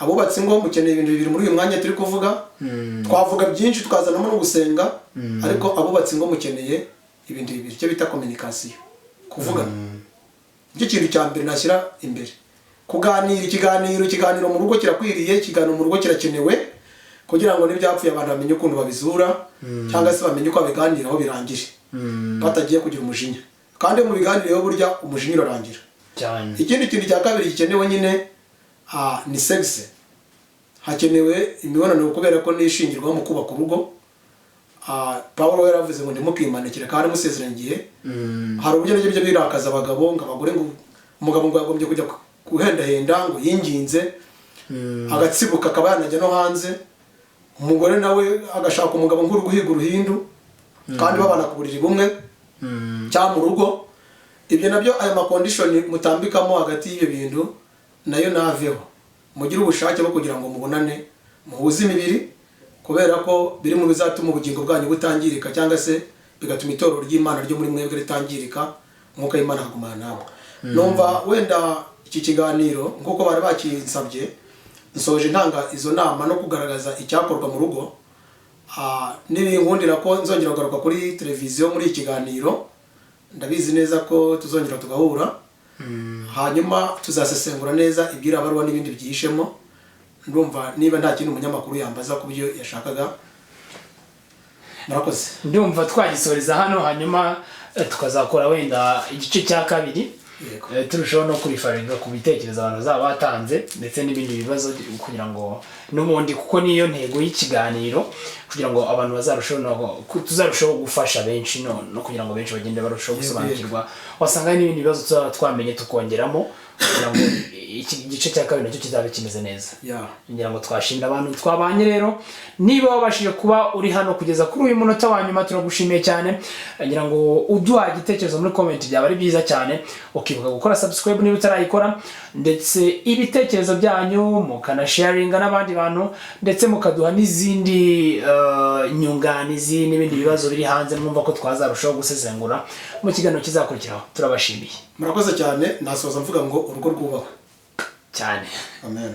Abubatse ingo, mukeneye ibintu bibiri muri uyu mwanya turi kuvuga. Twavuga byinshi, tukazanamo no gusenga, ariko abubatse ingo mukeneye ibintu bibiri, icyo bita communication, kuvugana. Nicyo kintu cya mbere nashyira imbere. Kuganira, ikiganiro mu rugo kirakwiriye, ikiganiro mu rugo kirakenewe kugira ngo n'ibyapfuye abantu bamenye ukuntu babizura, cyangwa se bamenye uko babiganiraho birangire batagiye kugira umujinya. Kandi iyo mubiganiriyeho, burya umujinya urarangira. Ikindi kintu cya kabiri gikenewe nyine ni sex. Hakenewe imibonano kubera ko nishingirwaho mu kubaka urugo. Pawulo yaravuze ngo ntimukimanikire kandi musezeranye igihe. Hari uburyo nabyo bijya birakaza abagabo, ngo abagore, ngo umugabo ngo yagombye kujya guhendahenda, ngo yinginze agatsibuka akaba yanajya no hanze. Umugore nawe agashaka umugabo nk'uri guhiga uruhindu, kandi babana ku buriri bumwe cyangwa mu rugo. Ibyo nabyo, aya ma conditions mutambikamo hagati y'ibyo bintu nayo naveho. Mugire ubushake bwo kugira ngo mubonane, muhuze imibiri, kubera ko biri mu bizatuma ubugingo bwanyu butangirika, cyangwa se bigatuma itorero ry'Imana ryo muri mwebwe ritangirika, Umwuka w'Imana akagumana namwe. Numva wenda iki kiganiro, nk'uko bari bakinsabye, nsoje ntanga izo nama no kugaragaza icyakorwa mu rugo. Nibinkundira ko nzongera kugaruka kuri televiziyo muri iki kiganiro, ndabizi neza ko tuzongera tugahura, hanyuma tuzasesengura neza iby'iriya baruwa n'ibindi byihishemo. Ndumva niba nta kindi umunyamakuru yambaza ku byo yashakaga, murakoze. Ndumva twagisoreza hano, hanyuma tukazakora wenda igice cya kabiri. Turushaho no kurifaringa ku bitekerezo abantu bazaba batanze ndetse n'ibindi bibazo, kugira ngo n'ubundi, kuko niyo ntego y'ikiganiro, kugira ngo abantu bazarushaho tuzarushaho gufasha benshi no kugira ngo benshi bagende barushaho gusobanukirwa. Wasanga hari n'ibindi bibazo tuzaba twamenye tukongeramo kugira ngo iki gice cya kabiri nacyo kizabe kimeze neza. Ngira ngo twashimira abantu twabanye. Rero niba wabashije kuba uri hano kugeza kuri uyu munota wa nyuma, turagushimiye cyane. Ngira ngo uduha igitekerezo muri comment byaba ari byiza cyane, ukibuka gukora subscribe niba utarayikora, ndetse ibitekerezo byanyu mukanasharinga n'abandi bantu, ndetse mukaduha n'izindi nyunganizi n'ibindi bibazo biri hanze mwumva ko twazarushaho gusesengura mu kiganiro kizakurikiraho. Turabashimiye. Murakoze cyane. Nasoza mvuga ngo urugo rwubahwe cyane. Amen.